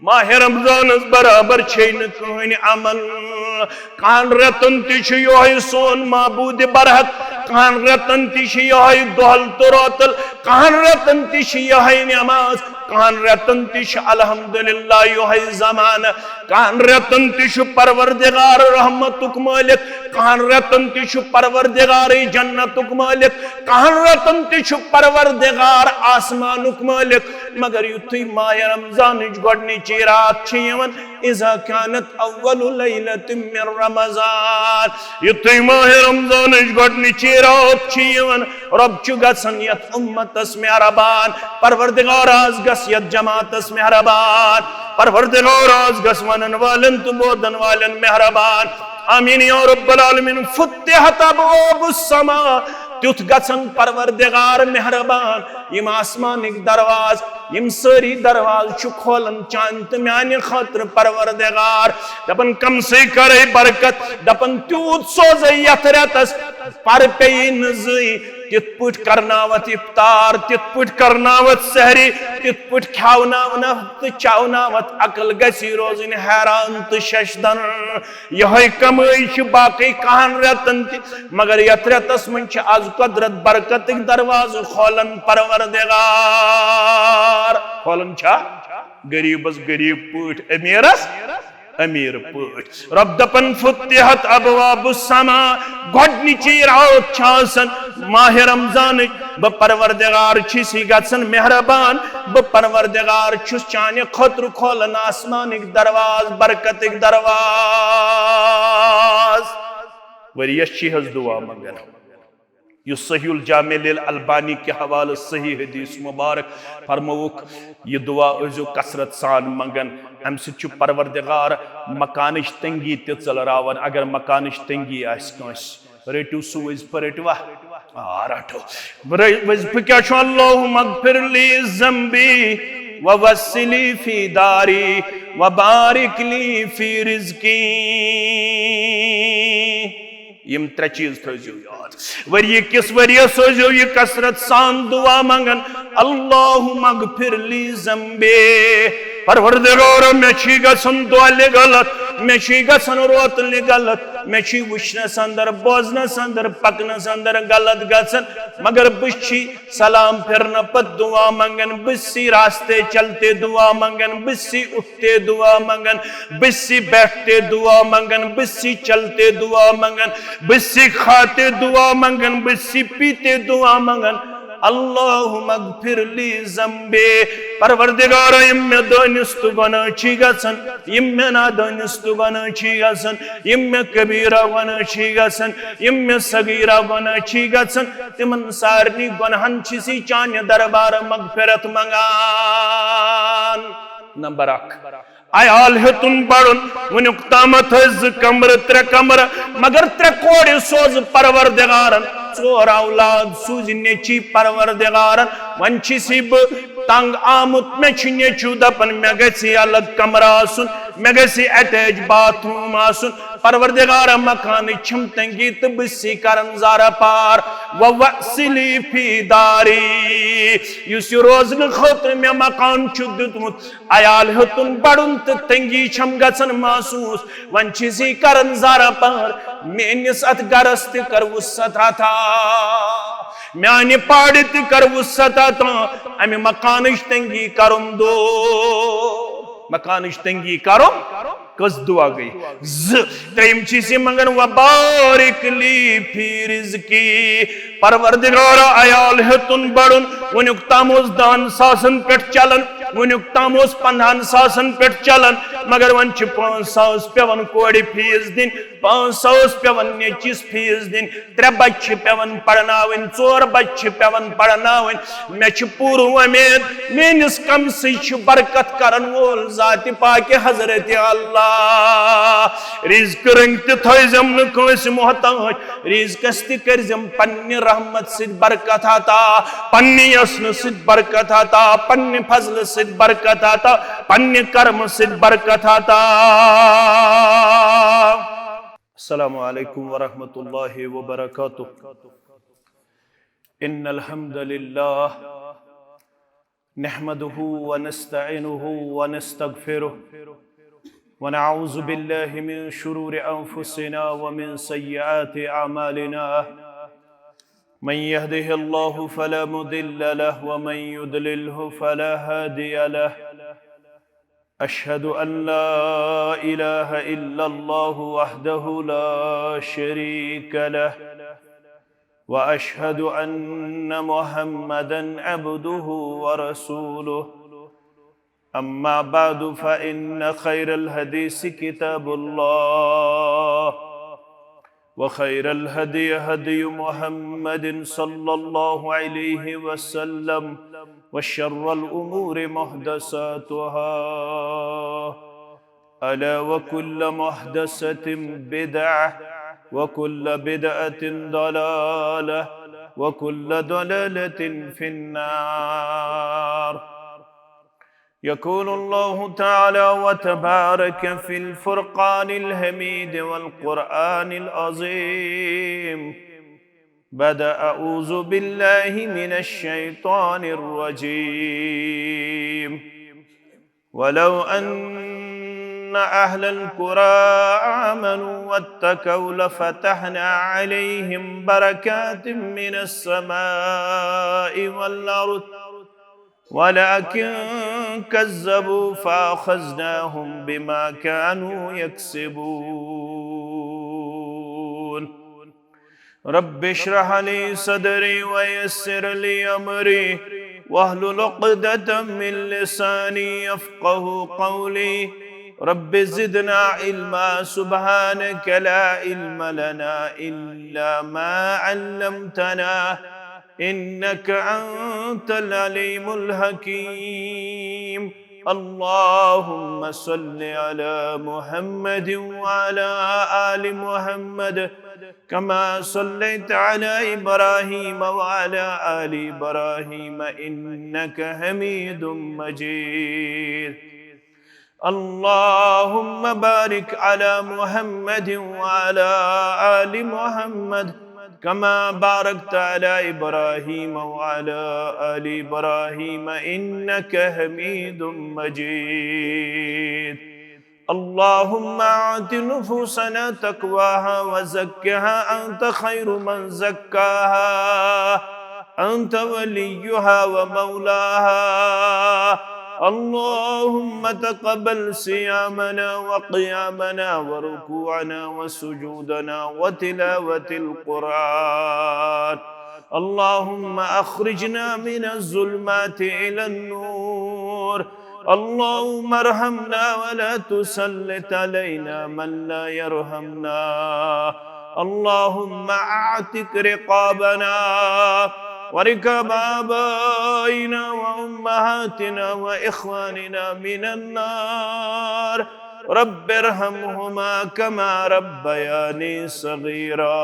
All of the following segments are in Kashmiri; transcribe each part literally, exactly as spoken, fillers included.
ماہِ رمضانس برابر چھے نہٕ کٕہٕنۍ عمل۔ کہن رٮ۪تن تہِ چھُ یِہوٚے سون معبوٗدِ برحق، کہن رٮ۪تن تہِ چھُ یِہوٚے دۄہل تہٕ روتل، کہن رٮ۪تن تہِ چھُ یِہوٚے نٮ۪ماز، کہن رٮ۪تن تہِ چھُ الحمدللہ یِہوٚے زمانہٕ، کہن رٮ۪تن تہِ چھُ پروردگار رحمتُک مٲلِک، کہن رٮ۪تن تہِ چھُ پروردگارٕے جنتُک مٲلِک، کہن رٮ۪تن تہِ چھُ پروردگار آسمانُک مٲلِک۔ مگر یُتھُے ماہِ رمضانٕچ گۄڈٕنِچی رات چھِ یِوان، اذا كانت اول ليلة من رمضان، یُتھُے ماہِ رمضانٕچ گۄڈٕنِچی رات چھِ یِوان، رۄب چھُ گژھان یتھ امتس مہربان، پروردگار از گژھ یتھ جماعتس مہربان، پروردگار از گژھ ونن والٮ۪ن تہٕ بوزن والٮ۪ن مہربان۔ آمین یا رب العالمین۔ فتحت ابواب السماء، تیُتھ گژھن پروردگار مہربان، یِم آسمانٕکۍ دروازٕ، یِم سٲری دروازٕ چھُ کھولان چانہِ تہٕ میانہِ خٲطرٕ پروردگار۔ دپان کمسٕے کرے برکت، دپان تیوٗت سوزے یتھ رٮ۪تس، پر پیٚیہِ نہٕ زٕے، تِتھ پٲٹھۍ کرناوتھ افطار، تِتھ پٲٹھۍ کرناوتھ سحری، تِتھ پٲٹھۍ کھیاوناونتھ تہٕ چاوناوتھ عقل گژھِ روزٕنۍ حیران تہٕ ششدر۔ یِہوٚے کمٲے چھِ، باقٕے کہن رٮ۪تن تہِ، مگر یتھ رٮ۪تس منٛز چھِ از قدرت برکتٕکۍ دروازٕ کھولان پروردگار۔ کھولان چھا؟ غریبس غریب پٲٹھۍ، امیرس امیر پٲٹھۍ۔ رب دپان فتحت ابواب السماء، گۄڈنِچی رات چھِ آسان ماہِ رمضانٕچ، بہٕ پروردگار چھُس یہِ گژھان مہربان، بہٕ پروردگار چھُس چانہِ خٲطرٕ کھولان آسمانٕکۍ دروازٕ، برکتٕکۍ دروازٕ۔ ؤریس چھِ حظ دعا منگان۔ یُس صحیح الجامع للالبانی کہِ حوالہٕ صحیح حدیث مبارک فرمووُکھ، یہِ دعا ٲسۍزیو کثرت سان منگان۔ امہِ سۭتۍ چھُ پروردگار مکانٕچ تنگی تہِ ژٔلراوان۔ اگر مکانٕچ تنگی آسہِ کٲنٛسہِ، رٔٹِو سُہ وظیفہٕ، رٔٹِوا؟ آ، رٹو۔ وظیفہٕ کیٛاہ چھُ؟ اللہم اغفر لی ذنبی ووسع لی فی داری وبارک لی فی رزقی۔ یِم ترٛےٚ چیٖز تھٲیزیو یاد۔ ؤری کِس ؤریَس ٲسۍزیو یہِ کثرت سان دعا منگان، اللہم اغفر لی ذنبی، پروردگارا، مےٚ چھی گژھان دۄہلہِ غلط، مےٚ چھی گژھان روتلہِ غلط، مےٚ چھی وٕچھنَس اندر، بوزنَس اندر، پکنَس اندر غلط گژھان، مگر بہٕ چھی سلام پھرنہٕ پتہٕ دعا منگان، بہٕ سی راستے چلتے دعا منگان، بہٕ سی اٹھتے دعا منگان، بہٕ سی بیٹھتے دعا منگان، بہٕ سی چلتے دعا منگان، بہٕ سی کھاتے دعا منگان، بہٕ سی پیتے دعا منگان۔ اللہم اغفر لی ذنبی، پروردگارا، یِم مےٚ دٲنِس تہٕ گۄناہ چھی گژھان، یِم مےٚ نادٲنِس تہٕ گۄناہ چھی گژھان، یِم مےٚ کبیرہ گۄناہ چھی گژھان، یِم مےٚ صغیرہ گۄناہ چھی گژھان، تِمن سارنٕے گۄناہن چھِ سی چانہِ دربارٕ مغفرت منگان۔ نمبر اکھ، عیال ہیوٚتُن بڑُن۔ وٕنیُک تامتھ ٲسۍ زٕ کمرٕ، ترٛےٚ کمرٕ، مگر ترٛےٚ کورِ سوزٕ پروردگارن، ژور اولاد سوٗزِ نیٚچی پروردگارن۔ وۄنۍ چھِ سی بہٕ تنگ آمُت، مےٚ چھُ نیٚچوٗ دپان مےٚ گژھِ الگ کمرٕ آسُن، مےٚ گژھِ اٹیچ باتھ روٗم آسُن۔ پروردگارا، مکانٕچ چھم تنگی تہٕ بہٕ سی کرن زارہ پار۔ ووسع لی فی داری، یُس یہِ روزنہٕ خٲطرٕ مےٚ مکان چھُ دیُتمُت، عیال ہیوٚتُن بڑُن تہٕ تنگی چھم گژھان محسوٗس۔ وۄنۍ چھِ سی کران زارہ پار، میٲنِس اتھ گرس تہِ کر وسعت عطا، میانہِ پاڑِ تہِ کر وسعت عطا، امہِ مکانٕچ تنگی کرُن دوٗر۔ مکانٕچ تنگی کرُن۔ کٔژ دعا گٔے؟ زٕ۔ ترٛیٚیِم چھِ أسۍ یہِ منٛگان، وبارک لی فی رزقی، پروردگارا، عیال ہیوٚتُن بڑُن۔ وٕنیُک تام اوس دَہَن ساسَن پٮ۪ٹھ چلان، وٕنیُک تام اوس پنٛدہَن ساسَن پٮ۪ٹھ چلان، مگر وۄنۍ چھِ پانٛژھ ساس پٮ۪وان کورِ فیٖس دِنۍ، پانٛژھ ساس پٮ۪وان نیٚچِس فیٖس دِنۍ، ترٛےٚ بچہِ چھِ پٮ۪وان پرناوٕنۍ، ژور بچہِ چھِ پٮ۪وان پرناوٕنۍ۔ مےٚ چھِ پوٗرٕ وۄمید، میٲنِس کمسٕے چھُ برکت کرن وول ذاتِ پاکِ حضرت اللہ۔ رزقہٕ رٔنٛگۍ تہِ تھٲیزٮ۪م نہٕ کٲنٛسہِ محتاج، رزقس تہِ کٔرزٮ۪م پننہِ رحمت سۭتۍ برکت عطا، پننہِ یژنہٕ سۭتۍ برکت عطا، پننہِ فضلہٕ سۭتۍ برکت عطا، پننہِ کرمہٕ سۭتۍ برکت عطا۔ السلام علیکم ورحمۃ اللہ وبرکاتہ۔ ان الحمد للہ نحمده ونستعينه ونستغفره، ونعوذ بالله من شرور أنفسنا ومن سيئات أعمالنا. من يهده الله فلا مضل له، ومن يضلله فلا هادي له. أشهد أن لا إله إلا الله وحده لا شريك له، وأشهد أن محمدا عبده ورسوله. أما بعد، فإن خير الحديث كتاب الله، وخير الهدي هدي محمد صلى الله عليه وسلم، وشر الأمور محدثاتها، ألا وكل محدثة بدعة، وكل بدعة ضلالة، وكل ضلالة في النار. يقول الله تعالى وتبارك في الفرقان الحميد والقرآن العظيم بعد أعوذ بالله من الشيطان الرجيم: ولو أن أهل القرى آمنوا واتقوا لفتحنا عليهم بركات من السماء والأرض، ولكن كذبوا فأخذناهم بما كانوا يكسبون. رب اشرح لي صدري ويسر لي أمري واحلل عقدة من لساني يفقه قولي. رب زدنا علما، سبحانك لا علم لنا إلا ما علمتنا، إنك أنت العليم الحكيم. اللهم صل على محمد وعلى آل محمد كما صليت على إبراهيم وعلى آل إبراهيم إنك حميد مجيد. اللهم بارك على محمد وعلى آل محمد كما باركت على إبراهيم وعلى آل إبراهيم إنك حميد مجيد. اللهم آت نفوسنا تقواها وزكها أنت خير من زكاها أنت وليها ومولاها. اللهم تقبل صيامنا وقيامنا وركوعنا وسجودنا وتلاوة القرآن. اللهم أخرجنا من الظلمات إلى النور. اللهم ارحمنا ولا تسلط علينا من لا يرحمنا. اللهم أعتق رقابنا ورقاب آبائنا وأمهاتنا وإخواننا من النار. رب ارحمهما كما ربياني صغيرا.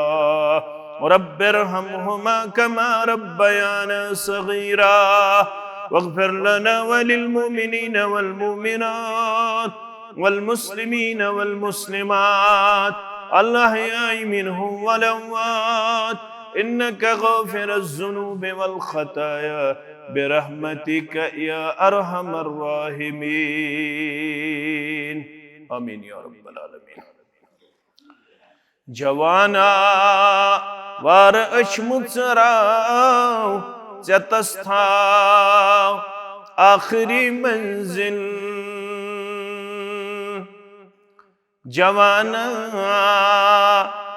رب ارحمهما كما ربيانا صغيرا. واغفر لنا وللمؤمنين والمؤمنات والمسلمين والمسلمات الأحياء منهم والأموات إنك غافر الذنوب والخطايا برحمتك يا أرحم الراحمين. آمين يا رب العالمين. جوانا، وار أچھ مُژراو، ژےٚ تس تھاو آخری منزل۔ جوانا،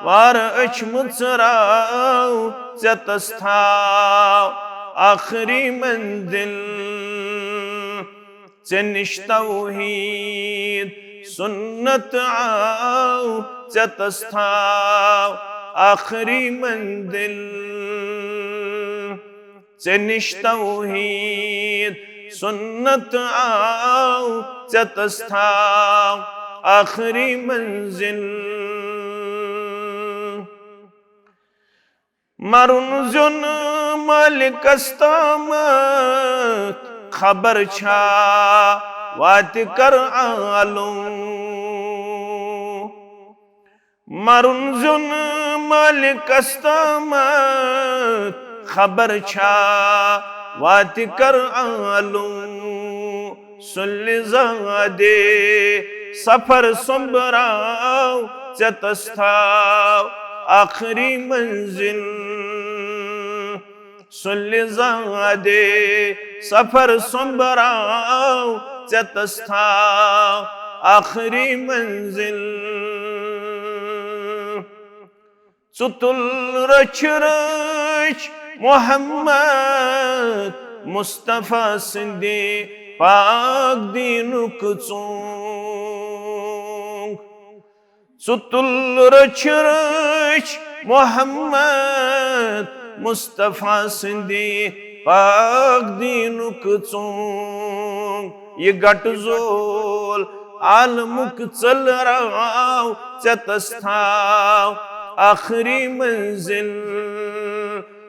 وار أچھ مُژراو، ژےٚ تس تھاو آخری منزل۔ ژےٚ نِش توحید سنت آو، ژےٚ تس تھاو آخری منزل۔ ژےٚ نِش توحید سنت آو، ژےٚ تس تھاو آخری منزل۔ مرُن زیُن مٲلِکس تامَتھ، خبر چھا واتہِ کر عالم۔ مرُن زیُن مٲلِکس تامَتھ، خبر چھا واتہِ کر عالم سُلہِ زادے، سفر سۄمبراو ژےٚ تس تھاو آخری منزل۔ سُلہِ زادے، سفر سۄمبراو ژےٚ تس تھاو آخری منزل۔ ژٕ تُل رٔچھِ رٔچھِ محمد مصطفیٰ سٕنٛدِ پاک دیٖنُک ژونٛگ۔ ژٕ تُل رٔچھِ رٔچھِ محمد مصطفیٰ سٕنٛدِ پاک دیٖنُک ژونٛگ۔ یہِ گٹہٕ زول عالمُک ژٔلراو ژےٚ تس تھاو آخری منزل۔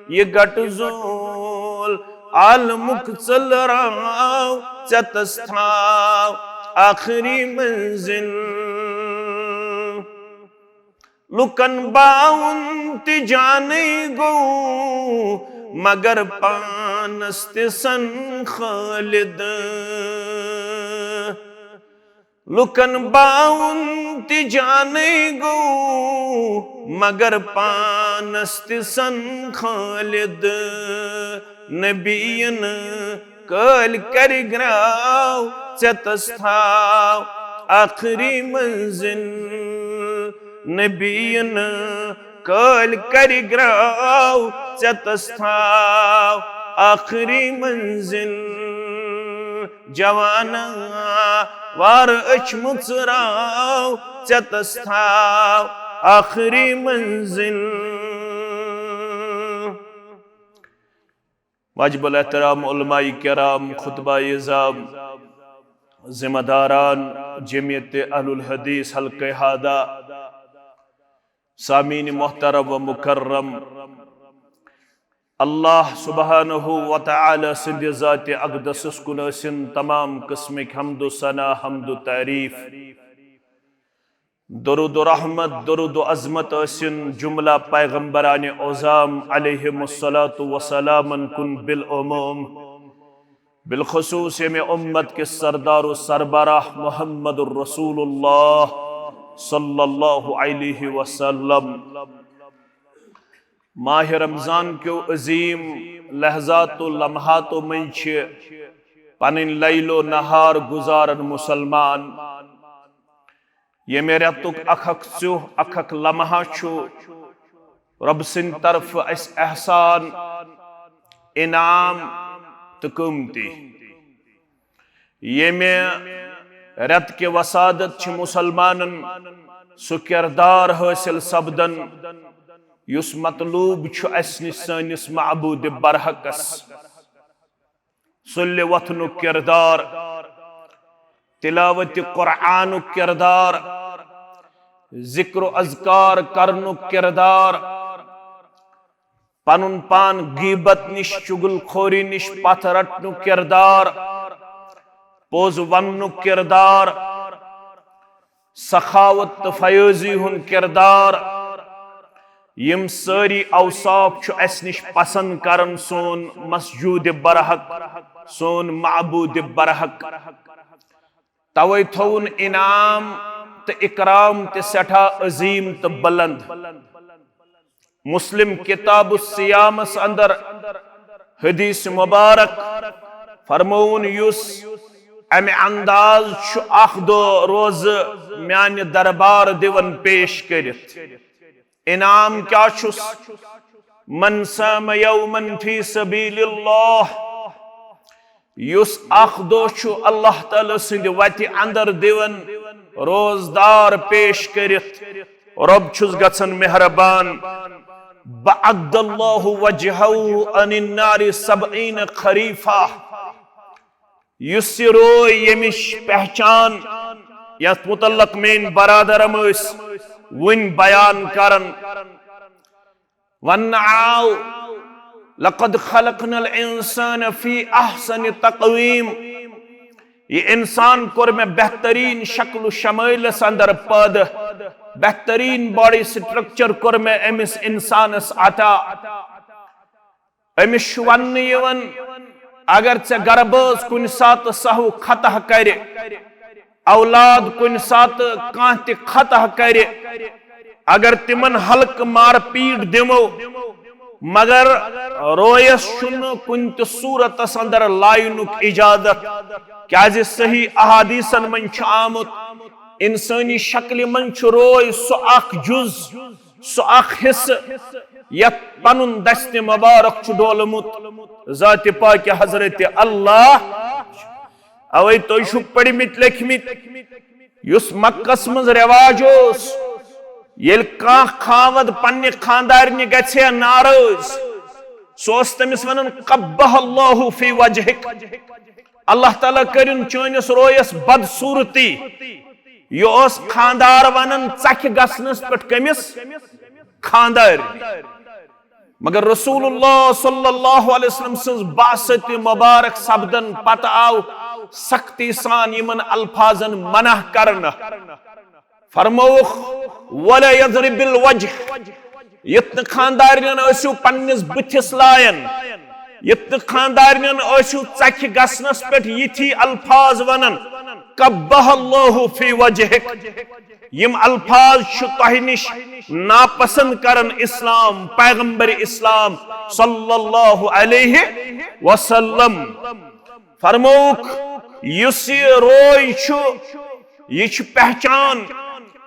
یہِ گٹہٕ زول عالمُک ژٔلراو ژےٚ تس تھاو آخری منزل۔ لُکن باوُن تہِ جانٕے گوٚو، مگر پانس تہِ سن خالد۔ لُکن باوُن تہِ جانٕے گوٚو، مگر پانس تہِ سن خالد۔ نبیَن کٲلۍ کرِ گراو ژےٚ تس تھاو آخری منزل۔ نبیَن کٲلۍ کرِ گراو ژےٚ تس تھاو آخری منزل۔ جوانا، وار أچھ مُژراو ژےٚ تس تھاو آخری منزل۔ واجب الاحترام علماء کرام، خطبہ عظام، ذمہ داران جمعیت اہل الحدیث حلقہ ہادہ، سامعین محترم و مکرم، اللہ سبحانہ و تعالی سٕنٛدِ ذاتِ اقدسس کُن ٲسِن تمام قٕسمٕکۍ حمد و ثنا، حمد و تعریف۔ درود و رحمت، درود و عظمت ٲسِن جملہ پیغمبرانِ عظام علیہم الصلوۃ والسلامن کُن بالعموم، بالخصوص ییٚمہِ اُمت کِس سردار و سربراہ محمد رسول اللہ صلی اللہ علیہ وسلم۔ ماہِ رمضان کیو عظیم لحظات و لمحاتو منٛز چھِ پنٕنۍ لیل و نہار گُزارن مُسلمان۔ ییٚمہِ رٮ۪تُک اکھ اکھ ژیوٚہ، اکھ اکھ لمحہ چھُ رۄب سٕنٛدِ طرفہٕ اَسہِ احسان، انعام تہٕ قۭمتی۔ ییٚمہِ رٮ۪تہٕ کہِ وسادت چھِ مُسلمانن سُہ کردار حٲصِل سپدان، یُس مطلوب چھُ اَسہِ نِش سٲنِس معبوٗدِ برحقس۔ سُلہِ وۄتھنُک کردار، تلاوتِ قرآنُک کردار، ذکر و اذکار کرنُک کردار، پنُن پان غیبت نِش، چغل خوری نِش پتھ رٹنُک کردار، پوٚز وننُک کردار، سخاوت تہٕ فیٲضی ہُنٛد کردار، یِم سٲری اوصاف چھُ اَسہِ نِش پسند کران سون مسجوٗدِ برحق، سون معبوٗدِ برحق۔ توے تھوٚوُن انعام تہٕ اکرام تہِ سٮ۪ٹھاہ عظیٖم تہٕ بلند۔ مسلم کتاب الصیامس اندر حدیث مبارک فرمووُن، یُس امہِ انداز چھُ اکھ دۄہ روزٕ میانہِ دربار دِوان پیش کٔرِتھ۔ انعام کیٛاہ چھُس؟ من صام یوما فی سبیل اللہ، یُس اکھ دۄہ چھُ اللہ تعالیٰ سٕنٛدِ وتہِ اندر دِوان روزدار پیش کٔرِتھ، رۄب چھُس گژھان مہربان۔ بعد اللہ وجہہ عن النار سبعین خریفہ۔ یُس یہِ روے، ییٚمِچ پہچان یتھ متعلق میٲنۍ برادرم ٲسۍ وُنۍ بیان کران، وننہٕ آو، لقد خلقنا الانسان فی احسن تقویم۔ یہِ انسان کوٚر مےٚ بہترین شکل و شمٲلس اندر پٲدٕ، بہترین باڈی سٹرکچر کوٚر مےٚ أمِس انسانس عطا۔ أمِس چھُ وننہٕ یِوان، اگر ژےٚ گرٕ بٲژ کُنہِ ساتہٕ سہو خطا کرِ، اولاد کُنہِ ساتہٕ کانٛہہ تہِ خطا کرِ، اگر تِمن ہلکہٕ مار پیٖٹ دِمو، مگر رویس چھُنہٕ کُنہِ تہِ صورتس اندر لایِنُک اجازت، کیازِ صحیح احادیثن منٛز چھُ آمُت، انسٲنی شکلہِ منٛز چھُ روے سُہ اکھ جُز، سُہ اکھ حصہٕ، یتھ پنُن دستِ مبارک چھُ ڈولمُت ذاتِ پاکِ حضرت اللہ۔ اوے تُہۍ چھِو پٔرمٕتۍ لیکھمٕتۍ، یُس مکس منٛز رواج اوس، ییٚلہِ کانٛہہ خاوند پننہِ خاندارنہِ گژھِ ہا ناراض، سُہ اوس تٔمِس ونان، "قبح اللہ فی وجہک"، اللہ تعالیٰ کٔرِن چٲنِس رویس بدصورتی۔ یہِ اوس خاندار ونان ژکھِ گژھنس پٮ۪ٹھ کٔمِس؟ خاندار۔ مگر رسول اللہ صلی اللہ علیہ وسلم سٕنٛز بعثت مبارک سپدن پتہٕ آو سختی سان یِمن الفاظن منع کرنہٕ۔ فرمووُکھ، "ولا یضرب الوجہ"، یِتھ نہٕ خاندارنٮ۪ن ٲسِو پننِس بٕتھِس لایان، یِتھ نہٕ خاندارنٮ۪ن ٲسِو ژکھِ گژھنس پٮ۪ٹھ یِتھی الفاظ ونان، "قبح اللہ فی وجہک"۔ یِم الفاظ چھِ تۄہہِ نِش ناپسند کران اسلام، پیغمبر اسلام صلی اللہ علیہ وسلم۔ فرمووُکھ، یُس یہِ روے چھُ، یہِ چھُ پہچان،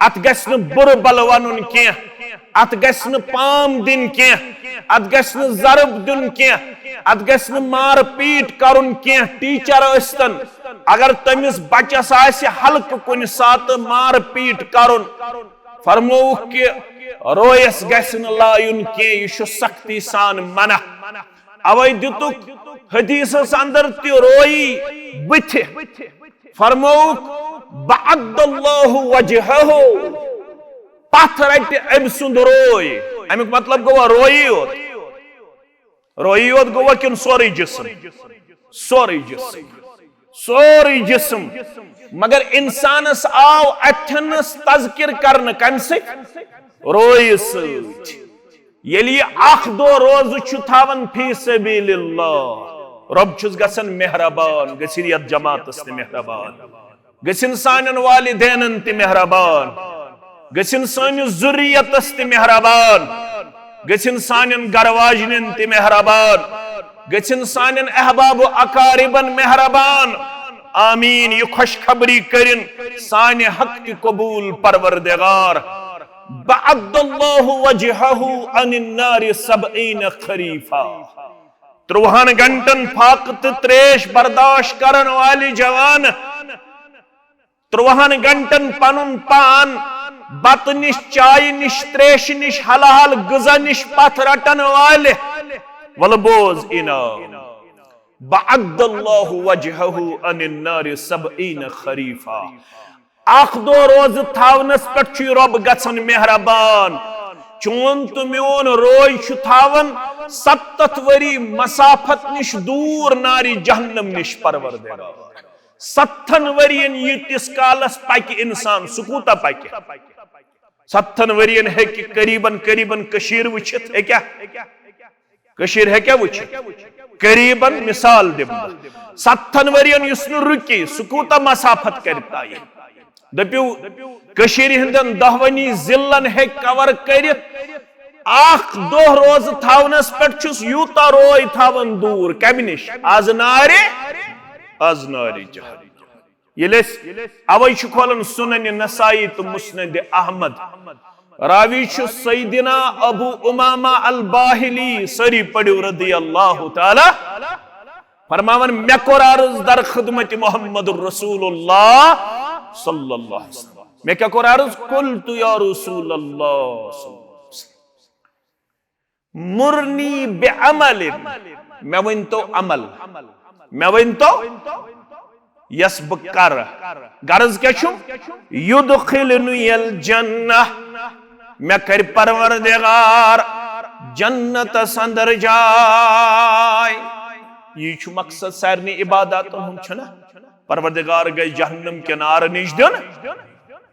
اتھ گژھِ نہٕ بُرٕ بلہٕ ونُن کینٛہہ، اتھ گژھِ نہٕ پام دِنۍ کینٛہہ، اتھ گژھِ نہٕ ضرب دیُن کینٛہہ، اتھ گژھِ نہٕ مار پیٖٹ کرُن کینٛہہ۔ ٹیچر ٲسۍتن، اگر تٔمِس بچس آسہِ ہلکہٕ کُنہِ ساتہٕ مار پیٖٹ کرُن، فرمووُکھ کہِ رویس گژھِ نہٕ لایُن کینٛہہ، یہِ چھُ سختی سان منع۔ اوے دِتُکھ حدیثس اندر تہِ رویی بٕتھِ۔ فرمووُکھ، "بعد اللہ وجہہ"، پتھ رٹہِ أمۍ سُنٛد روے۔ امیُک مطلب گوٚوا رویی یوت؟ رویی یوت گوٚوا کِنہٕ سورُے جسم؟ سورُے جسم، سورُے جسم۔ مگر انسانس آو اتھنس تذکر کرنہٕ کمہِ سۭتۍ؟ رویہِ سۭتۍ۔ ییٚلہِ یہِ اکھ دۄہ روزٕ چھُ تھاوان فی سبیل اللہ، رۄب چھُس گژھان مہربان، گٔژھِن یتھ جماعتس تہِ مہربان، گٔژھِن سانٮ۪ن والدینن تہِ مہربان، گٔژھِن سٲنِس ذُریتس تہِ مہربان، گٔژھِن سانٮ۪ن گرٕ واجنٮ۪ن تہِ مہربان، گٔژھِن سانٮ۪ن احباب و اقاربن مہربان۔ آمین۔ یہِ خۄشخبری کٔرِن سانہِ حق تہِ قبول پروردگار۔ بعد اللہ وجہہ عن النار سبعین خریفا۔ ترٛوہن گھنٹن فاقہٕ تہٕ تریش برداشت کرن والہِ جوان، ترٛوہن گھنٹن پنُن پان بتہٕ نِش، چایہِ نِش، تریشہِ نِش، حلال غذا نِش پتھ رٹن والہِ، ولہٕ بوز انعام۔ بعد اللہ وجہہ عن النار سبعین خریفا۔ اکھ دۄہ روزٕ تھاونس پٮ۪ٹھ چھُ رۄب گژھان مہربان۔ چون تہٕ میون روے چھُ تھاوان ستتھ ؤری مسافت نِش دوٗر نارِ جہنم نِش پروردگار۔ ستتھن ؤرین ییٖتِس کالس پکہِ انسان، سُہ کوٗتاہ پکہِ؟ ستتھن ؤرین ہیٚکہِ قریباً، قریباً کٔشیٖر وٕچھِتھ، ہیٚکیٛاہ؟ کٔشیٖر ہیٚکیٛاہ وٕچھِتھ؟ قریباً مثال دِمہٕ بہٕ۔ ستتھن ؤرین یُس نہٕ رُکہِ، سُہ کوٗتاہ مسافت کرِ طے؟ دٔپِو، کٔشیٖرِ ہٕنٛدٮ۪ن دۄہوٕنی ضلعن ہیٚکہِ cover کٔرِتھ۔ اکھ دۄہ روزٕ تھاونس پٮ۪ٹھ چھُس یوٗتاہ روے تھاوان دوٗر۔ کمہِ نِش؟ از نارِ، از نارِ جہنم۔ ییٚلہِ أسۍ اوے چھِ کھولان سنن نسائی تہٕ مسند احمد، راوی چھُ سیدنا ابو امامہ الباہلی، سٲری پٔرِو رضی اللہ تعالیٰ، فرماوان، مےٚ کوٚر عرض در خدمت محمد رسول اللہ صلی اللہ علیہ وسلم۔ مےٚ کیٛاہ کوٚر عرض؟ قلت یا رسول اللہ صلی اللہ علیہ وسلم، مرنی بعمل، مےٚ ؤنۍ تو عمل، مےٚ ؤنۍ تو یۄس بہٕ کرٕ۔ غرض کیٛاہ چھُم؟ یدخلنی الجنہ، مےٚ کرِ پروردگار جنتس اندر جاے۔ یی چھُ مقصد سارنٕے عباداتن ہُنٛد، چھُنہ؟ پروردگار گژھِ جہنم کہِ نارٕ نِش دیُن۔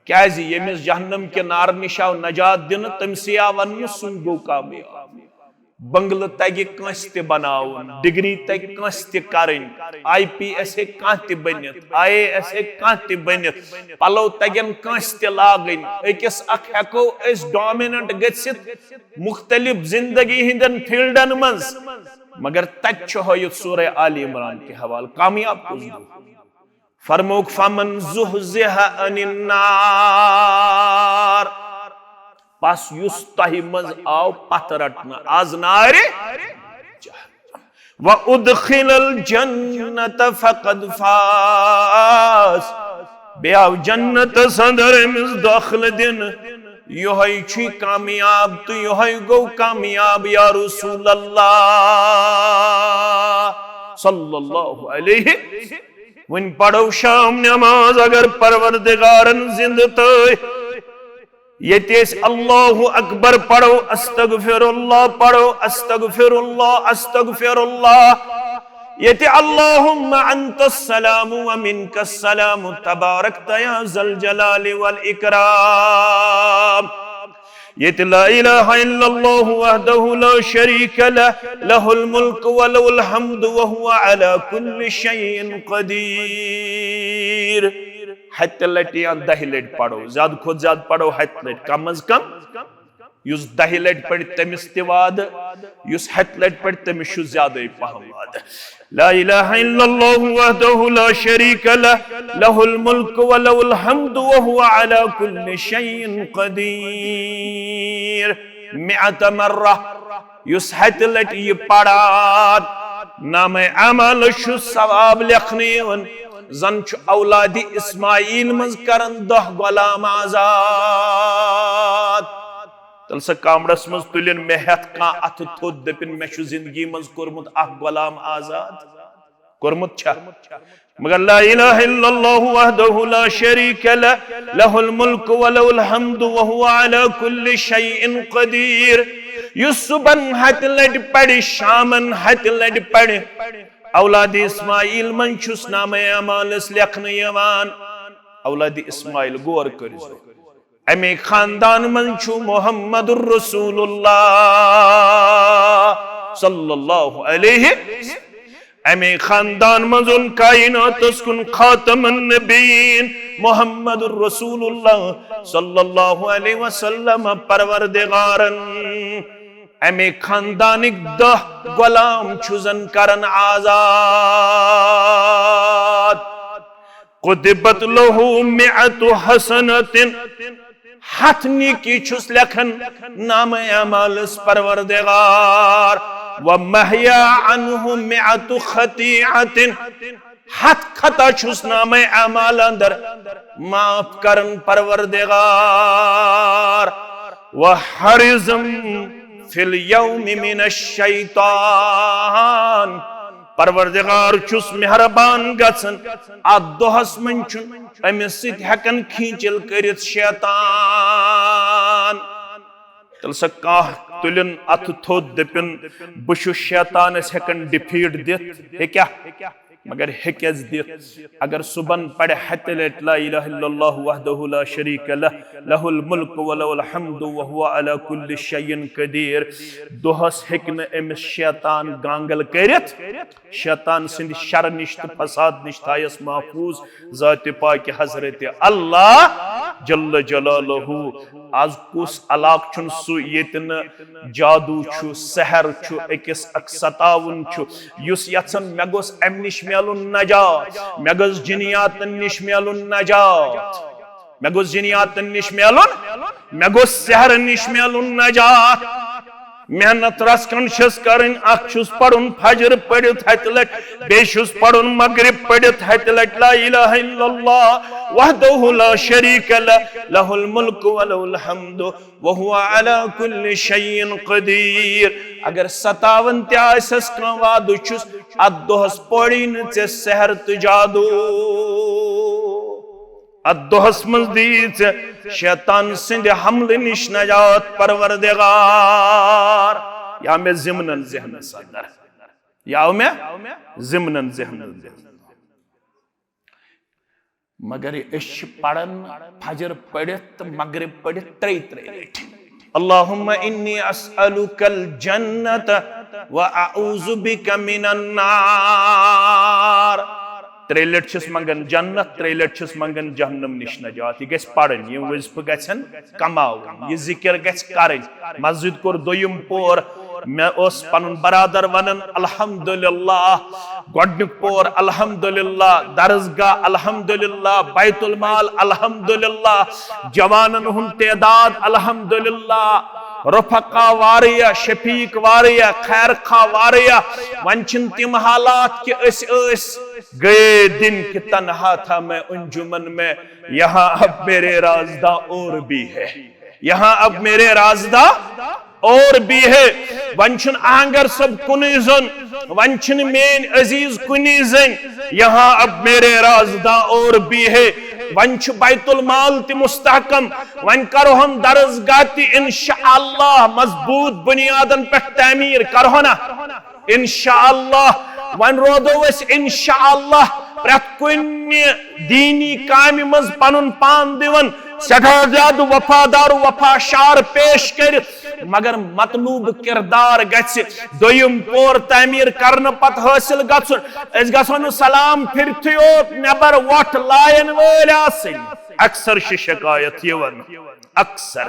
کیازِ؟ ییٚمِس جہنم کہِ نارٕ نِش آو نجات دِنہٕ، تٔمسٕے آو وننہٕ، سُے گوٚو کامیاب۔ بنگلہٕ تگہِ کٲنٛسہِ تہِ بناوُن، ڈگری تگہِ کٲنٛسہِ تہِ کرٕنۍ، آئی پی ایس ہیٚکہِ کانٛہہ تہِ بٔنِتھ، آئی اے ایس ہیٚکہِ کانٛہہ تہِ بٔنِتھ، پلو تگن کٲنٛسہِ تہِ لاگٕنۍ۔ أکِس اکھ ہیٚکو أسۍ ڈومیننٹ گٔژھِتھ مختلف زندگی ہٕنٛدٮ۪ن فیلڈن منٛز، مگر تتہِ چھُ ہٲیِتھ سورہ آل عمران کہِ حوالہٕ کامیاب کُس گوٚو؟ فرموک، فمن زحزح عن النار، پس یُس تۄہہِ منٛز آو پتھ رٹنہٕ از نارِ جہنم، و ادخل الجنت فقد فاز، بیٚیہِ آو جنتس اندر أمِس دٲخلہٕ دِنہٕ، یِہوٚے چھُے کامیاب تہٕ یِہوٚے گوٚو کامیاب۔ یا رسول اللہ صلی اللہ علیہ، وۄنۍ پرو شام نماز، اگر پروردگارن زندٕ تھٲے، ییٚتہِ أسۍ اللہ اکبر پرو، استغفر اللہ پرو، استغفر اللہ، استغفر اللہ، ییٚتہِ اللہم انت السلام و منک السلام تبارکت یا ذا الجلال والاکرام، ییٚتہِ لا الہ الا اللہ وحدہ لا شریک لہ، لہ الملک و لہ الحمد و هو علی کل شیء قدیر۔ ہتہِ لٹہِ یا دہہِ لٹہِ پرو، زیادٕ کھۄتہٕ زیادٕ پرو ہتہِ لٹہِ، کم از کم۔ یُس دہہِ لٹہِ پرِ تٔمِس تہِ وعدٕ، یُس ہتہِ لٹہِ پرِ تٔمِس چھُ زیادَے پہم وعدٕ۔ لا الہ الا اللہ وحدہ لا شریک لہ، لہ الملک و لہ الحمد و هو علی کل شیء قدیر۔ مئۃ مرہ، یُس ہتہِ لٹہِ یہِ پران، نامہ اعمال چھُ ثواب لیکھنہٕ یِوان، زن چھُ اولادِ اسماعیل منٛز کران دہ غلام آزاد۔ تیٚلہِ سا کمرس منٛز تُلِن مےٚ ہٮ۪تھ کانٛہہ اتھٕ تھوٚد، دٔپِن، مےٚ چھُ زندگی منٛز کوٚرمُت اکھ غلام آزاد۔ کوٚرمُت چھا؟ مگر لا الہ الا اللہ وحدہ لا شریک لہ، لہ الملک و لہ الحمد و هو علی کل شیء قدیر۔ یُس صبحن ہتہِ لٹہِ پرِ، شامن ہتہِ لٹہِ پرِ، اولادِ اسماعیل منٛز چھُس نامہ اعمالس لیکھنہٕ یِوان۔ اولادِ اسماعیل، غور کٔرِزیو۔ اَمے خاندان منٛز چھُ محمد رسول اللہ صلی اللہ علیہ۔ اَمے خاندان منٛز اوٚن کائناتس کُن خاتم النبیین محمد رسول اللہ صلی اللہ علیہ وسلم پروردگارن۔ اَمے خاندانٕکۍ دہ غلام چھُ زن کران آزاد۔ کتبت لہ مئۃ حسنۃ، ہتھ نیکی چھُس لیکھان نامہ اعمالس پروردگار، و محیا عنہ مئۃ خطیئۃ، ہتھ خطا چھُس نامہ اعمال اندر معاف کران پروردگار، و حرزم فی الیوم من الشیطان، پروردگار چھُس مہربان گژھان، اتھ دۄہس منٛز چھُنہٕ أمِس سۭتۍ ہٮ۪کان کھینچل کٔرِتھ شیطان۔ تیٚلہِ سا کانٛہہ تُلِن اتھٕ تھوٚد، دٔپِن، بہٕ چھُس شیطانس ہٮ۪کان ڈِفیٖٹ دِتھ، ہیٚکیٛاہ؟ مگر ہیٚکٮ۪س دِتھ؟ اگر صُبحن پرِ ہتہِ لٹہِ لا الہ الا اللہ وحدہ لا شریک لہ، لہ الملک و لہ الحمد و هو علی کل شیء قدیر، دۄہس ہیٚکہِ نہٕ أمِس شیطان گانگل کٔرِتھ، شیطان سٕنٛدِ شرٕ نِش تہٕ فساد نِش تھایس محفوظ ذاتِ پاکِ حضرت اللہ جل جلالہ۔ از کُس علاقہٕ چھُنہٕ سُہ ییٚتہِ نہٕ جادو چھُ، سحر چھُ، أکِس اکھ ستاوُن چھُ، یُس یژھان مےٚ گوٚژھ امہِ نِش میلُن نجات، مےٚ گوٚژھ جِنیاتن نِش میلُن نجات، مےٚ گوٚژھ جِنیاتن نِش میلُن، مےٚ گوٚژھ سحرن نِش میلُن نجات۔ محنت رژھ کھنڈ چھس کرٕنۍ، اکھ چھُس پرُن فجر پٔرِتھ ہتہِ لٹہِ، بیٚیہِ چھُس پرُن مغرب پٔرِتھ ہتہِ لٹہِ، لا الہ الا اللہ وحدہ لا شریک لہ، لہ الملک و لہ الحمد و هو علی کل شیء قدیر۔ اگر ستاوان تہِ آسٮ۪س کانٛہہ وعدٕ چھُس، اتھ دۄہس پوری نہٕ ژےٚ سحر تہٕ جادو۔ اتھ دۄہس منٛز دِیی ژےٚ شیطان سٕنٛدِ حملہٕ نِش نجات پروردگار۔ یا مےٚ ضمنن ذہنس اندر، یا مےٚ ضمنن ذہنن۔ مگر أسۍ چھِ پران فجر پٔرِتھ تہٕ مغرب پٔرِتھ ترٛیٚیہِ ترٛیٚیہِ لٹہِ۔ اللهم إني أسألك الجنة وأعوذ بك من النار۔ ترٛےٚ لٹہِ چھِس منگان جنت، ترٛےٚ لٹہِ چھِس منگان جہنم نِش نجات۔ یہِ گژھِ پرٕنۍ، یِم وظیفہٕ گژھن کماوٕنۍ، یہِ ذکر گژھِ کرٕنۍ۔ مسجد کوٚر دوٚیِم پور، مےٚ اوس پنُن برادر ونان، الحمدللہ، گۄڈنیُک پور الحمدللہ، درسگاہ الحمدللہ، بیت المال الحمدللہ، جوانن ہُنٛد تعداد الحمدللہ، رفقا واریاہ، شفیق واریاہ، خیر خواہ واریاہ۔ وۄنۍ چھِنہٕ تِم حالات کہِ أسۍ ٲسۍ گئے دن کہ تنہا تھا میں انجمن میں، یہاں اب میرے رازداں اور بھی ہے، یہاں اب میرے رازداں اور بھی ہے۔ وۄنۍ چھُنہٕ آہنگر صٲب کُنُے زوٚن، وۄنۍ چھِنہٕ میٲنۍ عزیز کُنی زٔنۍ، یہاں اب میرے رازداں اور بھی ہے۔ وۄنۍ چھُ بیت المال تہِ مستحکم، وۄنۍ کرہون درسگاہ تہِ انشاءاللہ مضبوط بنیادن پٮ۪ٹھ تعمیٖر کرہونا۔ انشاءاللہ وۄنۍ روزو أسۍ انشاءاللہ پرٛٮ۪تھ کُنہِ دینی کامہِ منٛز پنُن پان دِوان، سٮ۪ٹھاہ زیادٕ وفادار و وفا شار پیش کٔرِتھ، مگر مطلوب کردار گژھِ دوٚیِم پور تعمیٖر کرنہٕ پتہٕ حٲصِل گژھُن۔ أسۍ گژھو نہٕ سلام پھِرتھٕے یوت نٮ۪بر وۄٹھ لایَن وٲلۍ آسٕنۍ۔ اکثر چھِ شکایت یِوان، اکثر۔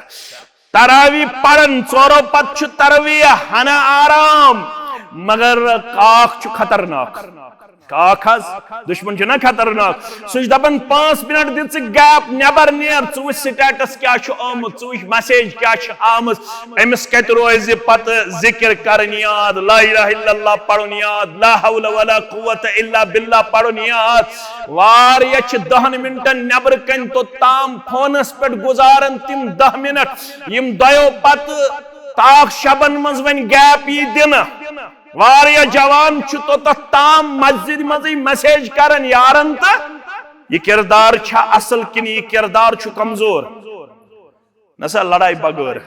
تراوی پرن، ژورو پتہٕ چھُ ترویہ ہنا آرام، مگر کاکھ چھُ خطرناک۔ کاکھ حظ، دشمن چھُ نا خطرناک۔ سُہ چھُ دپان، پانٛژھ منٹ دِ ژٕ gap، نٮ۪بر نیر، ژٕ وٕچھ status کیٛاہ چھُ آمُت، ژٕ وٕچھ message کیٛاہ چھِ آمٕژ۔ أمِس کتہِ روزِ پتہٕ ذکر کرٕنۍ یاد، لا الہ الا اللہ پرُن یاد، لا حول ولا قوت الا باللہ پرُن یاد۔ واریاہ چھِ دہن منٹن نٮ۪برٕ کنہِ توٚتام فونس پٮ۪ٹھ گُزاران تِم دہ منٹ، یِم دۄیو پتہٕ تاکھ شبن منٛز وۄنۍ gap یی دِنہٕ۔ واریاہ جوان چھُ توٚتتھ تام مسجد منٛزٕے message کران یارن، تہٕ یہِ کردار چھا اصل کِنہٕ یہِ کردار چھُ کمزور؟ نسا لڑاے بغٲر۔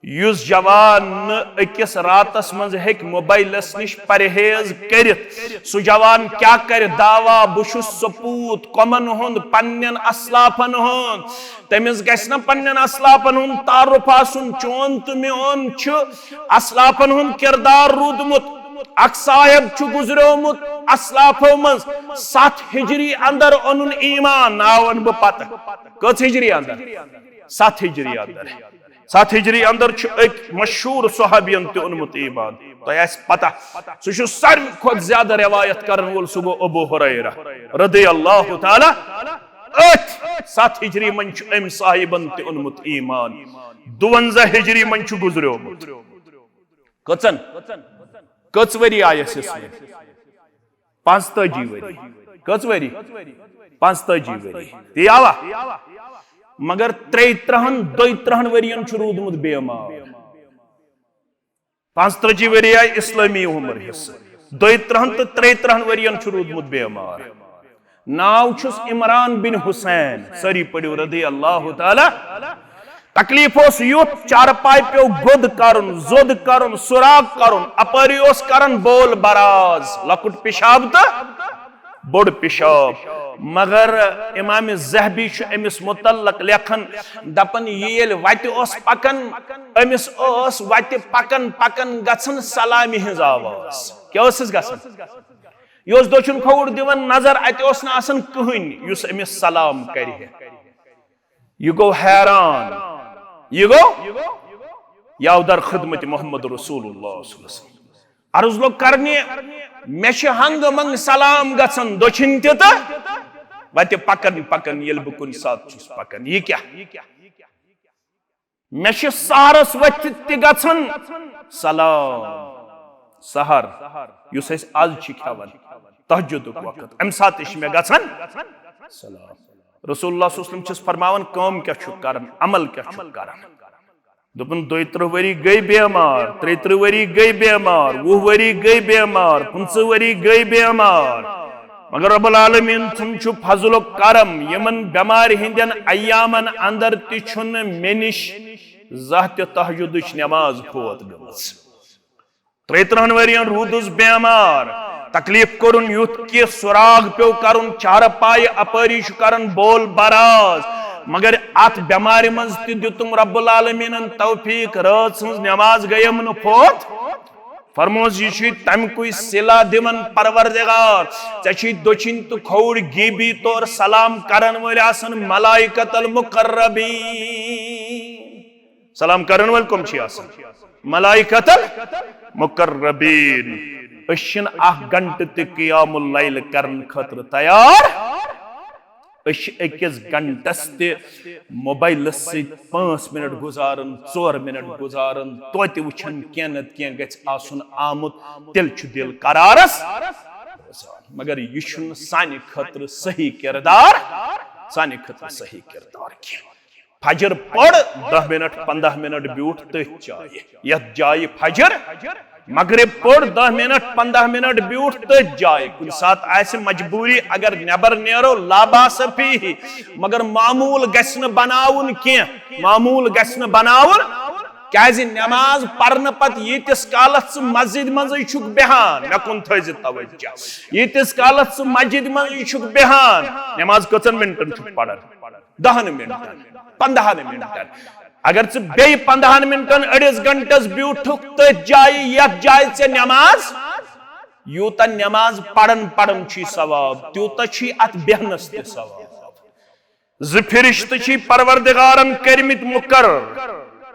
یُس جوان نہٕ أکِس راتس منٛز ہیٚکہِ موبایلس نِش پرہیز کٔرِتھ، سُہ جوان کیٛاہ کرِ دعویٰ، بہٕ چھُس سپوٗت کۄمن ہُنٛد، پننٮ۪ن اسلافن ہُنٛد؟ تٔمِس گژھِ نہ پننٮ۪ن اسلافن ہُنٛد تعارُف آسُن؟ چون تہٕ میون چھُ اسلافن ہُنٛد کردار روٗدمُت۔ اکھ صاحب چھُ گُزریومُت اسلافو منٛز، ستھ ہجری اندر اوٚنُن ایمان۔ ناو ونہٕ بہٕ پتہٕ۔ کٔژ ہجری اندر؟ ستھ ہجری اندر۔ ستھ ہجری اندر چھُ أکۍ مشہوٗر صحابین تہِ اوٚنمُت ایمان۔ تۄہہِ آسہِ پتہ، سُہ چھُ ساروی کھۄتہٕ زیادٕ روایت کرن وول، سُہ گوٚو ابو ہریرہ رضی اللہ تعالیٰ۔ أتھۍ ستھ ہجری منٛز چھُ أمۍ صاحبن تہِ اوٚنمُت ایمان۔ دُوَنزاہ ہجری منٛز چھُ گُزریومُت۔ کٔژن؟ کٔژ ؤری آیس یس وۄنۍ؟ پانٛژتٲجی ؤری۔ کٔژ ؤری؟ پانٛژتٲجی ؤری۔ تی آوا؟ مگر ترٛیہِ ترٕٛہن، دۄیہِ ترٕٛہن ؤرین چھُ روٗدمُت بیمار۔ پانٛژتٲجی ؤری آیہِ اسلٲمی عمر حصہٕ۔ دۄیہِ ترٕٛہن تہٕ ترٛیہِ ترٕٛہن ؤرین چھُ روٗدمُت بیمار۔ ناو چھُس عمران بن حسین، سٲری پٔرِو رضی اللہ تعالیٰ۔ تکلیف اوس یُتھ، چارپاے پیوٚو گوٚد کرُن، زوٚد کرُن، سراغ کرُن، اپٲری اوس کران بول براز، لۄکُٹ پِشاب تہٕ بوٚڑ پِشاب۔ مگر امام ذہبی چھُ أمِس متعلق لیکھان، دپان، یہِ ییٚلہِ وتہِ اوس پکان، أمِس ٲس وتہِ پکان پکان گژھان سلامہِ ہٕنٛز آواز۔ کیٛاہ ٲسٕس گژھان؟ یہِ اوس دٔچھُن کھووُر دِوان نظر، اتہِ اوس نہٕ آسان کٕہٕنۍ یُس أمِس سلام کرِ ہے۔ یہِ گوٚو حیران، یہِ گوٚو یاودر خدمت محمد رسول اللہ صلی اللہ علیہ وسلم۔ عرض لوٚگ کرنہِ، مےٚ چھِ ہنگہٕ منگہٕ سلام گژھان دٔچھِنۍ تہِ تہٕ وتہِ پکان پکان ییٚلہِ بہٕ کُنہِ ساتہٕ چھُس پکان۔ یہِ کیٛاہ؟ مےٚ چھِ سحرس وتھِ تہِ گژھان سلام۔ سحر، یُس أسۍ از چھِ کھٮ۪وان، تہجدُک وقت، امہِ ساتہٕ تہِ چھِ مےٚ گژھان سلام۔ رسول اللہ صلی اللہ علیہ وسلم چھِس فرماوان، کٲم کیٛاہ چھُکھ کران، عمل کیٛاہ چھُکھ کران؟ دوٚپُن، دۄیہِ ترٕٛہ ؤری گٔے بیمار، ترٛیہِ ترٕٛہ ؤری گٔے بیمار، وُہ ؤری گٔے بیمار، پٕنٛژٕہ ؤری گٔے بیمار۔ مگر رب العالمین سُنٛد چھُ فضل و کرم، یِمن بیمارِ ہٕنٛدٮ۪ن ایامن اندر تہِ چھُنہٕ مےٚ نِش زانٛہہ تہِ تہجدٕچ نماز فوت گٔمٕژ۔ ترٛیہِ ترٕٛہن ؤرین روٗدُس بیمار، تکلیف کوٚرُن یُتھ کہِ سراغ پیوٚو کرُن چارپایہِ، اپٲری چھُ کران بول براز۔ مگر اتھ بٮ۪مارِ منٛز تہِ دیُتُم رب العالمیٖنن توفیٖق، رٲژ ہٕنٛز نٮ۪ماز گٔیم نہٕ فوت۔ فرموس، یہِ چھُے تمہِ کُے صلہ دِوان پروردگار، ژےٚ چھُے دٔچھِنۍ تہٕ کھووُر غیبی طور سلام کرن وٲلۍ آسان ملائکۃ المقربین۔ سلام کرن وٲلۍ کم چھ آسان؟ ملائکۃ المقربین۔ أسۍ چھِنہٕ اکھ گھنٹہٕ تہِ قیام اللیل کرن خٲطرٕ تیار۔ أسۍ چھِ أکِس گھنٹس تہِ موبائلس سۭتۍ پانٛژھ منٹ گزاران، ژور منٹ گزاران، توتہِ وٕچھان کینٛہہ نتہٕ کینٛہہ گژھِ آسُن آمُت، تیٚلہِ چھُ دل قرارس روزان۔ مگر یہِ چھُنہٕ سانہِ خٲطرٕ صحیح کردار، سانہِ خٲطرٕ صحیح کردار کینٛہہ۔ فجر پٔر، دَہ منٹ، پنٛداہ منٹ بیوٗٹھ تٔتھۍ جایہِ، یتھ جایہِ فجر، مغرب پٔر، دَہ منٹ، پنٛداہ منٹ بیوٗٹھ تٔتھۍ جایہِ۔ کُنہِ ساتہٕ آسہِ مجبوٗری، اگر نٮ۪بر نیرو، لا باس فیہ، مگر معموٗل گژھِ نہٕ بناوُن کینٛہہ، معموٗل گژھِ نہٕ بناوُن۔ کیازِ نٮ۪ماز پرنہٕ پتہٕ ییٖتِس کالس ژٕ مسجد منٛزٕے چھُکھ بیہان، مےٚ کُن تھٲیزِ توجہ، ییٖتِس کالس ژٕ مسجد منٛزٕے چھُکھ بیہان، نٮ۪ماز کٔژن منٹن چھُکھ پران؟ دَہن منٹن، پنٛداہن منٹن۔ اگر ژٕ بیٚیہِ پنٛداہن منٹن، أڑِس گھنٹس بیوٗٹھُکھ تٔتھۍ جایہِ، یتھ جایہِ ژےٚ نٮ۪ماز، یوٗتاہ نٮ۪ماز پرن پرن چھُے ثواب، تیوٗتاہ چھُے اتھ بیہنس تہِ ثواب۔ زٕ فرشتہٕ چھِ پروردگارن کٔرمٕتۍ مقرر،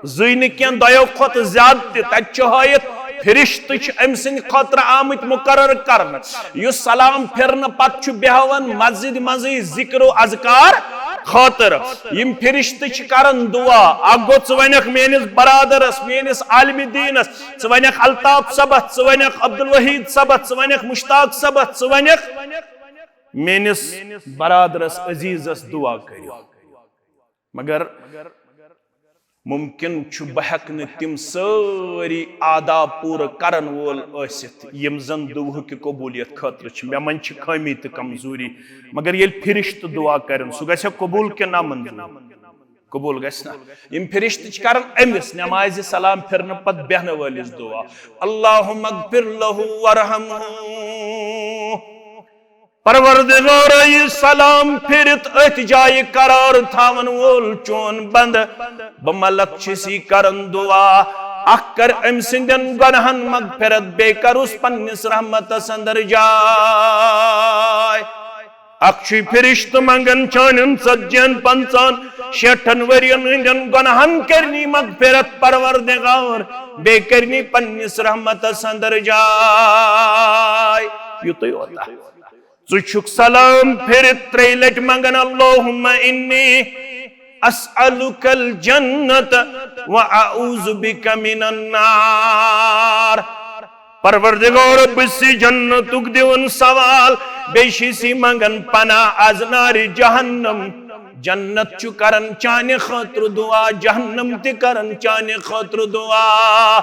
زٕے نہٕ کینٛہہ، دۄیو کھۄتہٕ زیادٕ تہِ۔ تتہِ چھُ ہٲیِتھ، فرشتہٕ چھِ أمۍ سٕنٛدِ خٲطرٕ آمٕتۍ مقرر کرنہٕ۔ یُس سلام پھرنہٕ پتہٕ چھُ بیہوان مسجد منٛزٕے ذکر و اذکار خٲطرٕ، یِم فرشتہٕ چھِ کران دعا۔ اکھ گوٚو، ژٕ ونکھ میٲنِس برادرس، میٲنِس عالمِ دیٖنس، ژٕ ونکھ الطاف صٲبس، ژٕ ونکھ عبدالوحید صٲبس، ژٕ ونکھ مشتاق صٲبس، ژٕ ونکھ میٲنِس برادرس عزیزس دعا کٔرِو۔ مگر ممکن چھُ بہٕ ہٮ۪کہٕ نہٕ تِم سٲری آداب پوٗرٕ کرن وول ٲسِتھ، یِم زن دعاہٕکہِ قبولیت خٲطرٕ چھِ۔ مےٚ منٛز چھِ خٲمی تہٕ کمزوری، مگر ییٚلہِ فرشتہٕ دعا کرن، سُہ گژھِ قبول کِنہٕ نامنظور؟ قبول گژھِ نا؟ یِم فرشتہٕ چھِ کران أمِس نمازِ سلام پھرنہٕ پتہٕ بیہنہٕ وٲلِس دعا، اللہم اغفر لہ وارحمہ۔ پروردگارا، یہِ سلام پھرِتھ أتھۍ جایہِ قرار تھاون وول چون بندٕ، بہٕ ملک چھُس یہِ کران دعا، اکھ کر أمۍ سٕنٛدٮ۪ن گۄناہن مغفرت، بیٚیہِ کرُس پننِس رحمتس اندر جاے۔ اکھ چھُے فرشتہٕ منگان چانٮ۪ن ژتجی ہن، پنژاہن، شیٹھن ؤرین ہٕنٛدٮ۪ن گۄناہن کرنی مغفرت پروردگار، بیٚیہِ کرنی پننِس رحمتس اندر جاے۔ یُتُے یوت۔ ژٕ چھُکھ سلام پھِرِتھ ترٛیٚیہِ لٹہِ منگان، اللہم انی اسألک الجنت و اعوذ بک من النار۔ پروردگار، بہٕ چھُسے جنتُک دِوان سوال، بیٚیہِ چھُسے منگان پناہ از نارِ جہنم۔ جنت چھُ کران چانہِ خٲطرٕ دعا، جہنم تہِ کران چانہِ خٲطرٕ دعا۔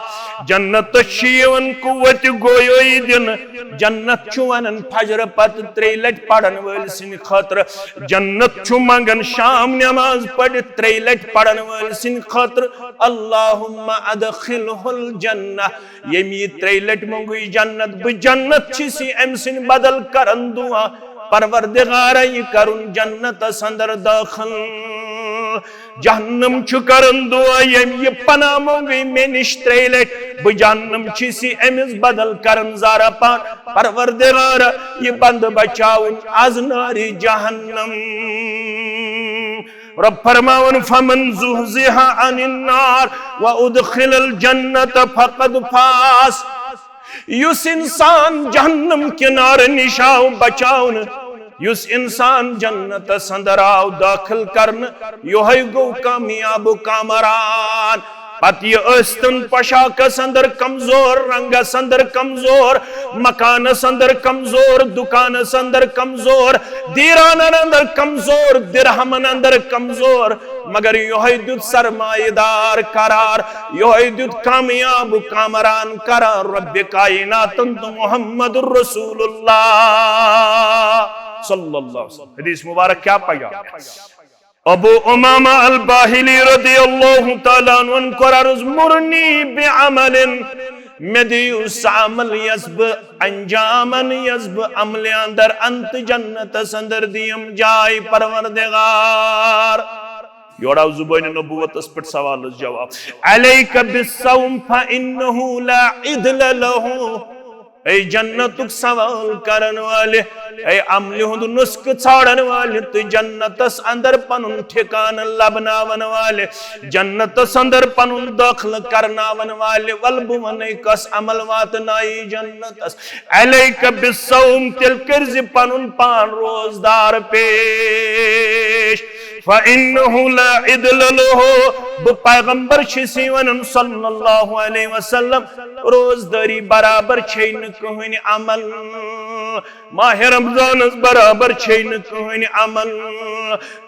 جنتس چھِ یِوان قوت گویٲیی دِنہٕ۔ جنت چھُ ونان فجرٕ پتہٕ ترٛیٚیہِ لٹہِ پرن وٲلۍ سٕنٛدِ خٲطرٕ۔ جنت چھُ منگان شام نماز پٔرِتھ ترٛیٚیہِ لٹہِ پرن وٲلۍ سٕنٛدِ خٲطرٕ، اللہم ادخلہ الجنہ۔ ییٚمۍ یہِ ترٛیٚیہِ لٹہِ مۄنگُے جنت، بہٕ جنت چھُس یہِ أمۍ سٕنٛدِ بدل کران دعا۔ پروردگارا، یہِ کرُن جنتس اندر دٲخل۔ جہنم چھُ کران دعا، ییٚمۍ یہِ پناہ مۄنگُے مےٚ نِش ترٛیٚیہِ لٹہِ، بہٕ جہنم چھُس یہِ أمِس بدل کران زارا پان۔ پروردگارا، یہِ بندٕ بچاوُن از نارِ جہنم۔ رب فرماوان، فمن زحزح عن النار وادخل الجنة فقد فاز۔ یُس انسان جہنم کہِ نارٕ نِش آو بچاونہٕ، یُس انسان جنتس اندر آو دٲخل کرنہٕ، یہوے گوٚو کامیاب و کامران۔ پتہٕ یہِ ٲسۍتن پوشاکس اندر کمزور، رنگس اندر کمزور، مکانس اندر کمزور، دکانس اندر کمزور، دیرانن اندر کمزور، درہمن اندر کمزور، مگر یہوے دیُت سرمایہ دار قرار، یہوے دیُت کامیاب کامران قرار رب کائناتن تہٕ محمد رسول اللہ صلی اللہ علیہ وسلم۔ حدیث مبارک کیا پیغام ہے؟ ابو امامہ الباہلی رضی اللہ تعالیٰ عنہ کوٚر عرض، مرنی بعمل، مےٚ دِیِو سُہ عمل یۄس بہٕ انجام انہٕ، یۄس بہٕ عملہِ اندر انہٕ تہٕ جنتس اندر دِیم جاے۔ پروردگار، یورٕ آو زبٲنِ نبوتس پٮ۪ٹھ سوالس جواب۔ علیک بالصوم فإنہ لا عدل لہ۔ اے جنتک سوال کرن والے، اے عملہِ ہُنٛد نسخہٕ ژھانڈن والے، تہٕ جنتس اندر پنُن ٹھکانہٕ لبناون والے، جنتس اندر پنُن دٲخلہٕ کرناون والے، ول بہٕ ونے کس عمل واتنایی جنتس۔ علیک بالصوم، تیٚلہِ کٔرزِ پنُن پان روزدار پیش۔ فإنہ لا عدل لہ، بہٕ پیغمبر چھُس یہِ ونان صلی اللہ علیہ وسلم، روزدٲری برابر چھے نہٕ کٕہٕنۍ عمل۔ ماہِ رمضانس برابر چھے نہٕ کٕہٕنۍ عمل۔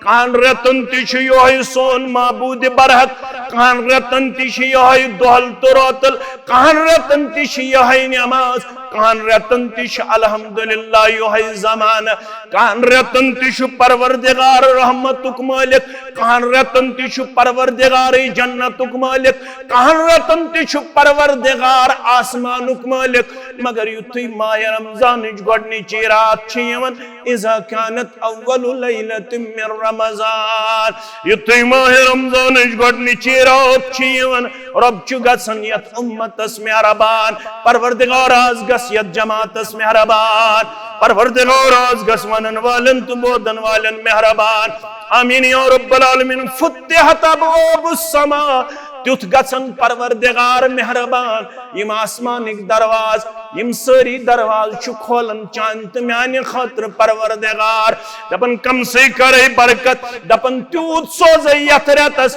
کہن رٮ۪تن تہِ چھُ یِہوٚے سون معبود برحق، کہن رٮ۪تن تہِ چھُ یِہوٚے دۄہل تہٕ روتل، کہن رٮ۪تن تہِ چھُ یِہوٚے نماز، کہن رٮ۪تن تہِ چھُ الحمدللہ یِہوٚے زمانہٕ، کہن رٮ۪تن تہِ چھُ پروردگار رحمتُک مٲلِک، کہن رٮ۪تن تہِ چھُ پروردگارٕے جنتُک مٲلِک، کہن رٮ۪تن تہِ چھُ پروردگار آسمانُک مٲلِک۔ مگر یُتھُے ماہِ رمضانٕچ گۄڈٕنِچی رات چھِ یِوان، اذا کانت اول لیلۃ من رمضان، یُتھُے ماہِ رمضانٕچ گۄڈٕنِچی رات چھِ یِوان، رۄب چھُ گژھان یتھ امتس مہربان، پروردگار از گژھ یتھ جماعتس مہربان، پروردگار از گژھ ونن والٮ۪ن تہٕ بوزن والٮ۪ن مہربان۔ آمین یا رب العالمین۔ فتحت ابواب السماء، تیُتھ گژھن پروردگار مہربان، یِم آسمانٕکۍ دروازٕ، یِم سٲری دروازٕ چھُ کھولان چانہِ تہٕ میانہِ خٲطرٕ پروردگار۔ دپان کمسٕے کرے برکت، دپان تیوٗت سوزے یتھ رٮ۪تس،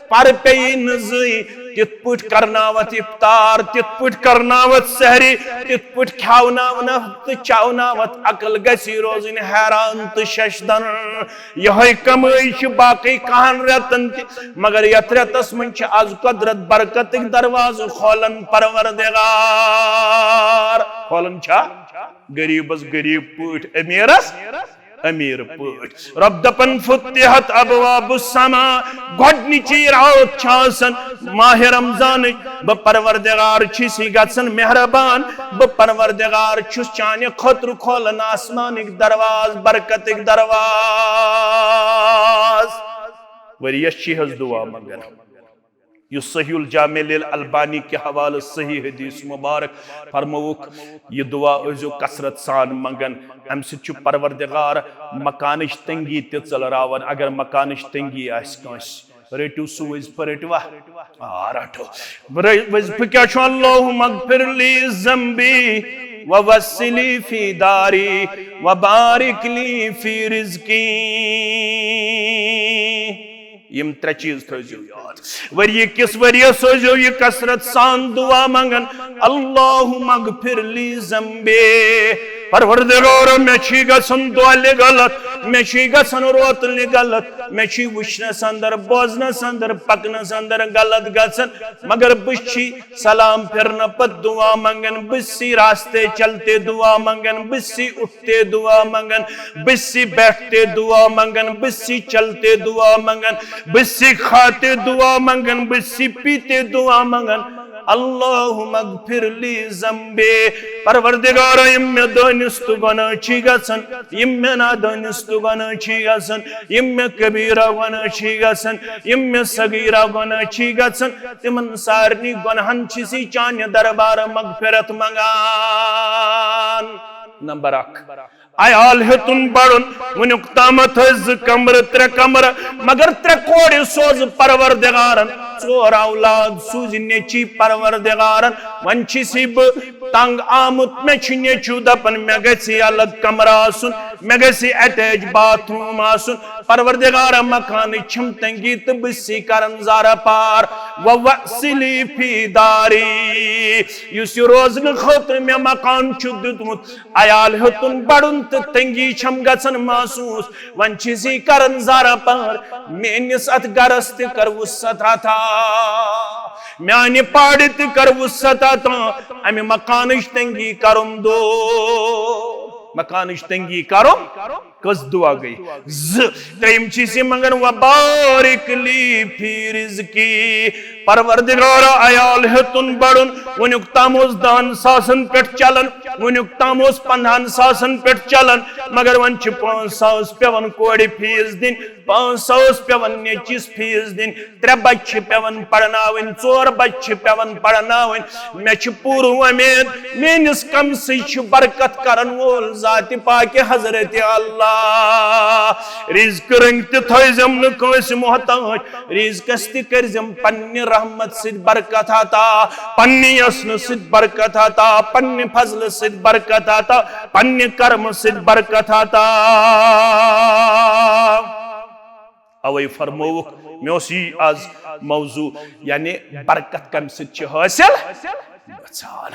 پر پیٚیہِ نہٕ زٕے، تِتھ پٲٹھۍ کرناوتھ افطار، تِتھ پٲٹھۍ کرناوتھ سحری، تِتھ پٲٹھۍ کھیاوناونتھ تہٕ چاوناوتھ عقل گژھِ روزٕنۍ حیران تہٕ ششدر۔ یِہوٚے کمٲے چھِ باقٕے کہن رٮ۪تن تہِ، مگر یتھ رٮ۪تس منٛز چھِ از قدرت برکتٕکۍ دروازٕ کھولان پروردگار۔ کھولان چھا؟ غریبس غریب پٲٹھۍ، امیرس امیر پٲٹھۍ۔ رۄب دپان، فتحت ابواب السماء، گۄڈنِچی رات چھِ آسان ماہِ رمضانٕچ۔ بہٕ پروردگار چھُس یہِ گژھان مہربان، بہٕ پروردگار چھُس چانہِ خٲطرٕ کھولان آسمانٕکۍ دروازٕ، برکتٕکۍ دروازٕ۔ ؤریس چھِ حظ دعا منگان۔ یُس صحیح الجامع للالبانی کہِ حوالہٕ صحیح حدیث مبارک فرمووُکھ، یہِ دعا ٲسۍزیو کثرت سان منگان، امہِ سۭتۍ چھُ پروردگار مکانٕچ تنگی تہِ ژٔلراوان۔ اگر مکانٕچ تنگی آسہِ کٲنٛسہِ، رٔٹِو سُہ وظیفہٕ، رٔٹِوا؟ آ، رٹو۔ وظیفہٕ کیٛاہ چھُ؟ اللہم اغفر لی ذنبی ووسع لی فی داری وبارک لی فی رزقی۔ یِم ترٛےٚ چیٖز تھٲیزیو یاد۔ ؤریہِ کِس ؤریَس ٲسۍزیو یہِ کثرت سان دعا منگان، اللہم اغفر لی ذنبی، پروردگارا، مےٚ چھی گژھان دۄہلہِ غلط، مےٚ چھی گژھان روتلہِ غلط، مےٚ چھی وٕچھنس اندر، بوزنس اندر، پکنس اندر غلط گژھان، مگر بہٕ چھی سلام پھرنہٕ پتہٕ دعا منگان، بہٕ سی راستے چلتے دعا منگان، بہٕ سی اٹھتے دعا منگان، بہٕ سی بیٹھتے دعا منگان، بہٕ سی چلتے دعا منگان، بہٕ سی کھاتے دعا منگان، بہٕ سی پیتے دعا منگان۔ اللہم اغفر لی ذنبی، پروردگارا، یِم مےٚ دٲنِس تہٕ گۄناہ چھی گژھان، یِم مےٚ نادٲنِس تہٕ گۄناہ چھی گژھان، یِم مےٚ کبیرہ گۄناہ چھی گژھان، یِم مےٚ صغیرہ گۄناہ چھی گژھان، تِمن سارنٕے گۄناہن چھِ سی چانہِ دربارٕ مغفرت منگان۔ نمبر اکھ، عیال ہیوٚتُن بڑُن۔ وٕنیُک تامتھ ٲسۍ زٕ کمرٕ، ترٛےٚ کمرٕ، مگر ترٛےٚ کورِ سوزٕ پروردگارن، ژور اولاد سوٗزِ نیٚچی پروردگارن۔ وۄنۍ چھِ سی بہٕ تنگ آمُت، مےٚ چھُ نیٚچوٗ دپان مےٚ گژھِ الگ کمرٕ آسُن، مےٚ گژھِ attach bathroom آسُن۔ پروردگارا، مکانٕچ چھم تنگی تہٕ بہٕ سی کرن زارہ پار۔ ووسع لی فی داری، یُس یہِ روزنہٕ خٲطرٕ مےٚ مکان چھُ دیُتمُت، عیال ہیوٚتُن بڑُن تہٕ تنگی چھم گژھان محسوس۔ وۄنۍ چھِ سی کران زارہ پار، میٲنِس اتھ گرس تہِ کر وسعت عطا، میانہِ پارِ تہِ کر وسعت عطا، امہِ مکانٕچ تنگی کرُم دوٗر، مکانٕچ تنگی کرُم۔ کٔژ دعا گٔے؟ زٕ۔ ترٛیٚیِم چھِ أسۍ یہِ منٛگان، "وبارک لی فی رزقی"، پروردگارا، عیال ہیوٚتُن بڑُن۔ وٕنیُک تام اوس دَہَن ساسَن پٮ۪ٹھ چلان، وٕنیُک تام اوس پنٛدہَن ساسَن پٮ۪ٹھ چلان، مگر وۄنۍ چھِ پانٛژھ ساس پٮ۪وان کورِ فیٖس دِنۍ، پانٛژھ ساس پٮ۪وان نیٚچِس فیٖس دِنۍ، ترٛےٚ بچہِ چھِ پٮ۪وان پرناوٕنۍ، ژور بچہِ چھِ پٮ۪وان پرناوٕنۍ۔ مےٚ چھِ پوٗرٕ وۄمید، میٲنِس کمسٕے چھُ برکت کرن وول ذاتِ پاکِ حضرت اللہ۔ رزق رٔنٛگۍ تہِ تھٲیزٮ۪م نہٕ کٲنٛسہِ محتاج، رزقس تہِ کٔرزٮ۪م پننہِ رحمت سۭتۍ برکت عطا، پننہِ یژنہٕ سۭتۍ برکت عطا، پننہِ فضلہٕ سۭتۍ برکت عطا، پننہِ کرمہٕ سۭتۍ برکت عطا۔ اوے فرمووُکھ، مےٚ اوس یی آز موضوع، یعنی برکت کمہِ سۭتۍ چھِ حٲصِل گژھان۔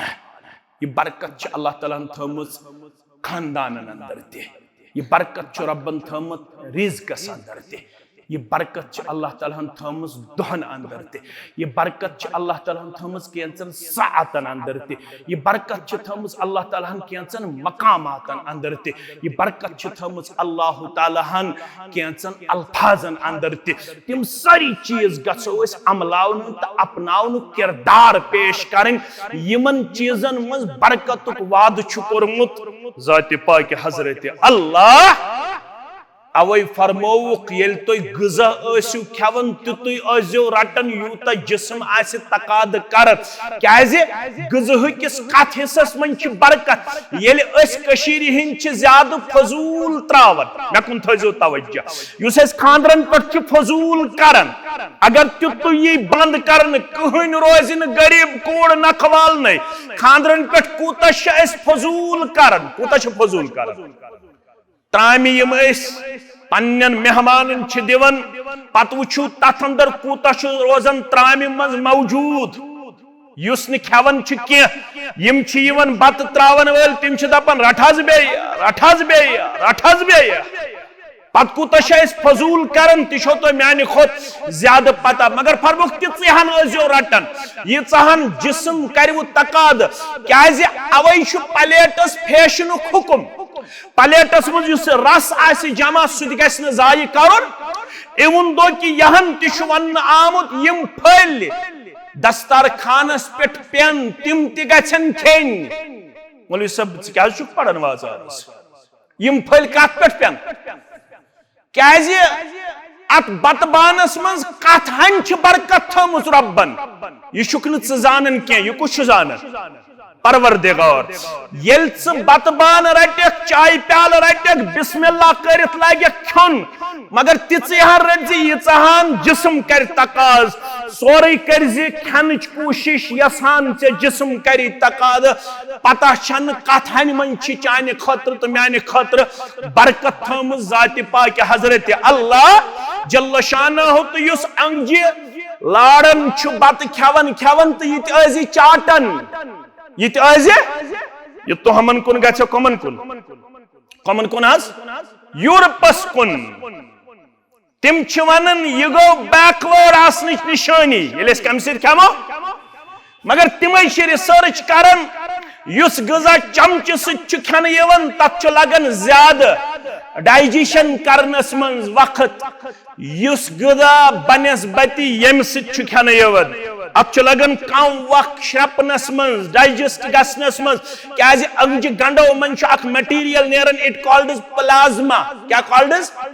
یہِ برکت چھِ اللہ تعالیٰ ہن تھٲومٕژ خاندانن اندر تہِ، یہِ برکت چھِ رۄبن تھٲومٕژ رزقس اندر تہِ، یہِ برکت چھِ اللہ تعالیٰ ہن تھٲومٕژ دۄہن اندر تہِ، یہِ برکت چھِ اللہ تعالیٰ ہن تھٲومٕژ کینٛژن ساعتن اندر تہِ، یہِ برکت چھِ تھٲومٕژ اللہ تعالیٰ ہن کینٛژن مقاماتن اندر تہِ، یہِ برکت چھِ تھٲومٕژ اللہ تعالیٰ ہن کینٛژن الفاظن اندر تہِ۔ تِم سٲری چیٖز گژھو أسۍ عملاونہٕ تہٕ اپناونہٕ، کردار پیش کرٕنۍ، یِمن چیٖزن منٛز برکتُک وعدٕ چھُ کوٚرمُت ذاتِ پاکِ حضرت اللہ۔ اوے فرمووُکھ، ییٚلہِ تُہۍ غذا ٲسِو کھٮ۪وان، تیُتُے ٲسۍزیو رٹان، یوٗتاہ جسم آسہِ تقاضہٕ کران۔ کیازِ؟ غذاہٕکِس کتھ حصس منٛز چھِ برکت۔ ییٚلہِ أسۍ کٔشیٖرِ ہٕنٛدۍ چھِ زیادٕ فضوٗل تراوان، مےٚ کُن تھٲیزیو توجہ، یُس أسۍ خاندرن پٮ۪ٹھ چھِ فضوٗل کران، اگر تیُتُے یی بند کرنہٕ، کٕہٕنۍ روزِ نہٕ غریب کوٗر نکھٕ والنَے۔ خاندرن پٮ۪ٹھ کوٗتاہ چھِ أسۍ فضوٗل کران، کوٗتاہ چھِ فضوٗل کران؟ ترامہِ یِم أسۍ پننٮ۪ن مہمانن چھِ دِوان، پتہٕ وٕچھِو تتھ اندر کوٗتاہ چھُ روزان ترامہِ منٛز موجود، یُس نہٕ کھٮ۪وان چھُ کینٛہہ۔ یِم چھِ یِوان بتہٕ تراون وٲلۍ، تِم چھِ دپان، "رٹھ حظ بیٚیہِ، رٹھ حظ بیٚیہِ، رٹھ حظ بیٚیہِ۔" پتہٕ کوٗتاہ چھِ أسۍ فضوٗل کران، تہِ چھو تۄہہِ میانہِ کھۄتہٕ زیادٕ پتہ۔ مگر فرموکھ، تِژٕے ہن ٲسۍزیو رٹان، ییٖژاہ ہن جسم کرِوٕ تقاضہٕ۔ کیازِ؟ اوے چھُ پلیٹس فیشنُک حُکم۔ پلیٹس منٛز یُس رس آسہِ جمع، سُہ تہِ گژھِ نہٕ ضایع کرُن۔ Even though کہِ یہن تہِ چھُ وننہٕ آمُت، یِم پھٔلۍ دسترخانس پٮ۪ٹھ پٮ۪ن، تِم تہِ گژھن کھیٚنۍ۔ مولوی صٲب، ژٕ کیازِ چھُکھ پران وازوانس؟ یِم پھٔلۍ کتھ پٮ۪ٹھ پٮ۪ن؟ کیازِ اتھ بتہٕ بانس منٛز کتھ ہن چھِ برکت تھٲومٕژ رۄبن؟ یہِ چھُکھ نہٕ ژٕ زانان کینٛہہ، یہِ کُس چھُ زانان؟ پروردگار۔ ییٚلہِ ژٕ بتہٕ بانہٕ رٹکھ، چایہِ پیالہٕ رٹکھ، بسم اللہ کٔرِتھ لگکھ کھیوٚن، مگر تِژٕے ہن رٔٹۍ زِ ییٖژاہ ہن جسم کرِ تقاضہٕ۔ سورُے کٔرۍ زِ کھٮ۪نٕچ کوٗشش، یژھ ہن ژےٚ جسم کرِ تقاضہٕ۔ پتہ چھنہٕ کتھ ہنہِ منٛز چھِ چانہِ خٲطرٕ تہٕ میانہِ خٲطرٕ برکت تھٲومٕژ ذاتِ پاکِ حضرت اللہ جل شانہ۔ تہٕ یُس انگجہِ لاران چھُ بتہٕ کھٮ۪وان کھٮ۪وان، تہٕ یہِ تہِ ٲسۍ چاٹان، یہِ تہِ ٲسۍ، یہِ تُہمن کُن گژھِ، کمن کُن؟ کمن کُن حظ؟ یورپس کُن۔ تِم چھِ ونان، یہِ گوٚو بیکوٲرڈ آسنٕچ نشٲنی، ییٚلہِ أسۍ کمہِ سۭتۍ کھٮ۪مو۔ مگر تِمے چھِ ریسرچ کران، یُس غذا چمچہٕ سۭتۍ چھُ کھٮ۪نہٕ یِوان، تتھ چھُ لگان زیادٕ ڈائجیشن کرنس منٛز وقت۔ یُس غذا بنسبتی ییٚمہِ سۭتۍ چھُ کھٮ۪نہٕ یِوان، اتھ چھُ لگان کم وقت شرپنس منٛز، ڈائجسٹ گژھنس منٛز۔ کیازِ؟ انگجہِ گنڈو منٛز چھُ اکھ مٹیریل نیران، it called as plasma۔ کیٛاہ called as؟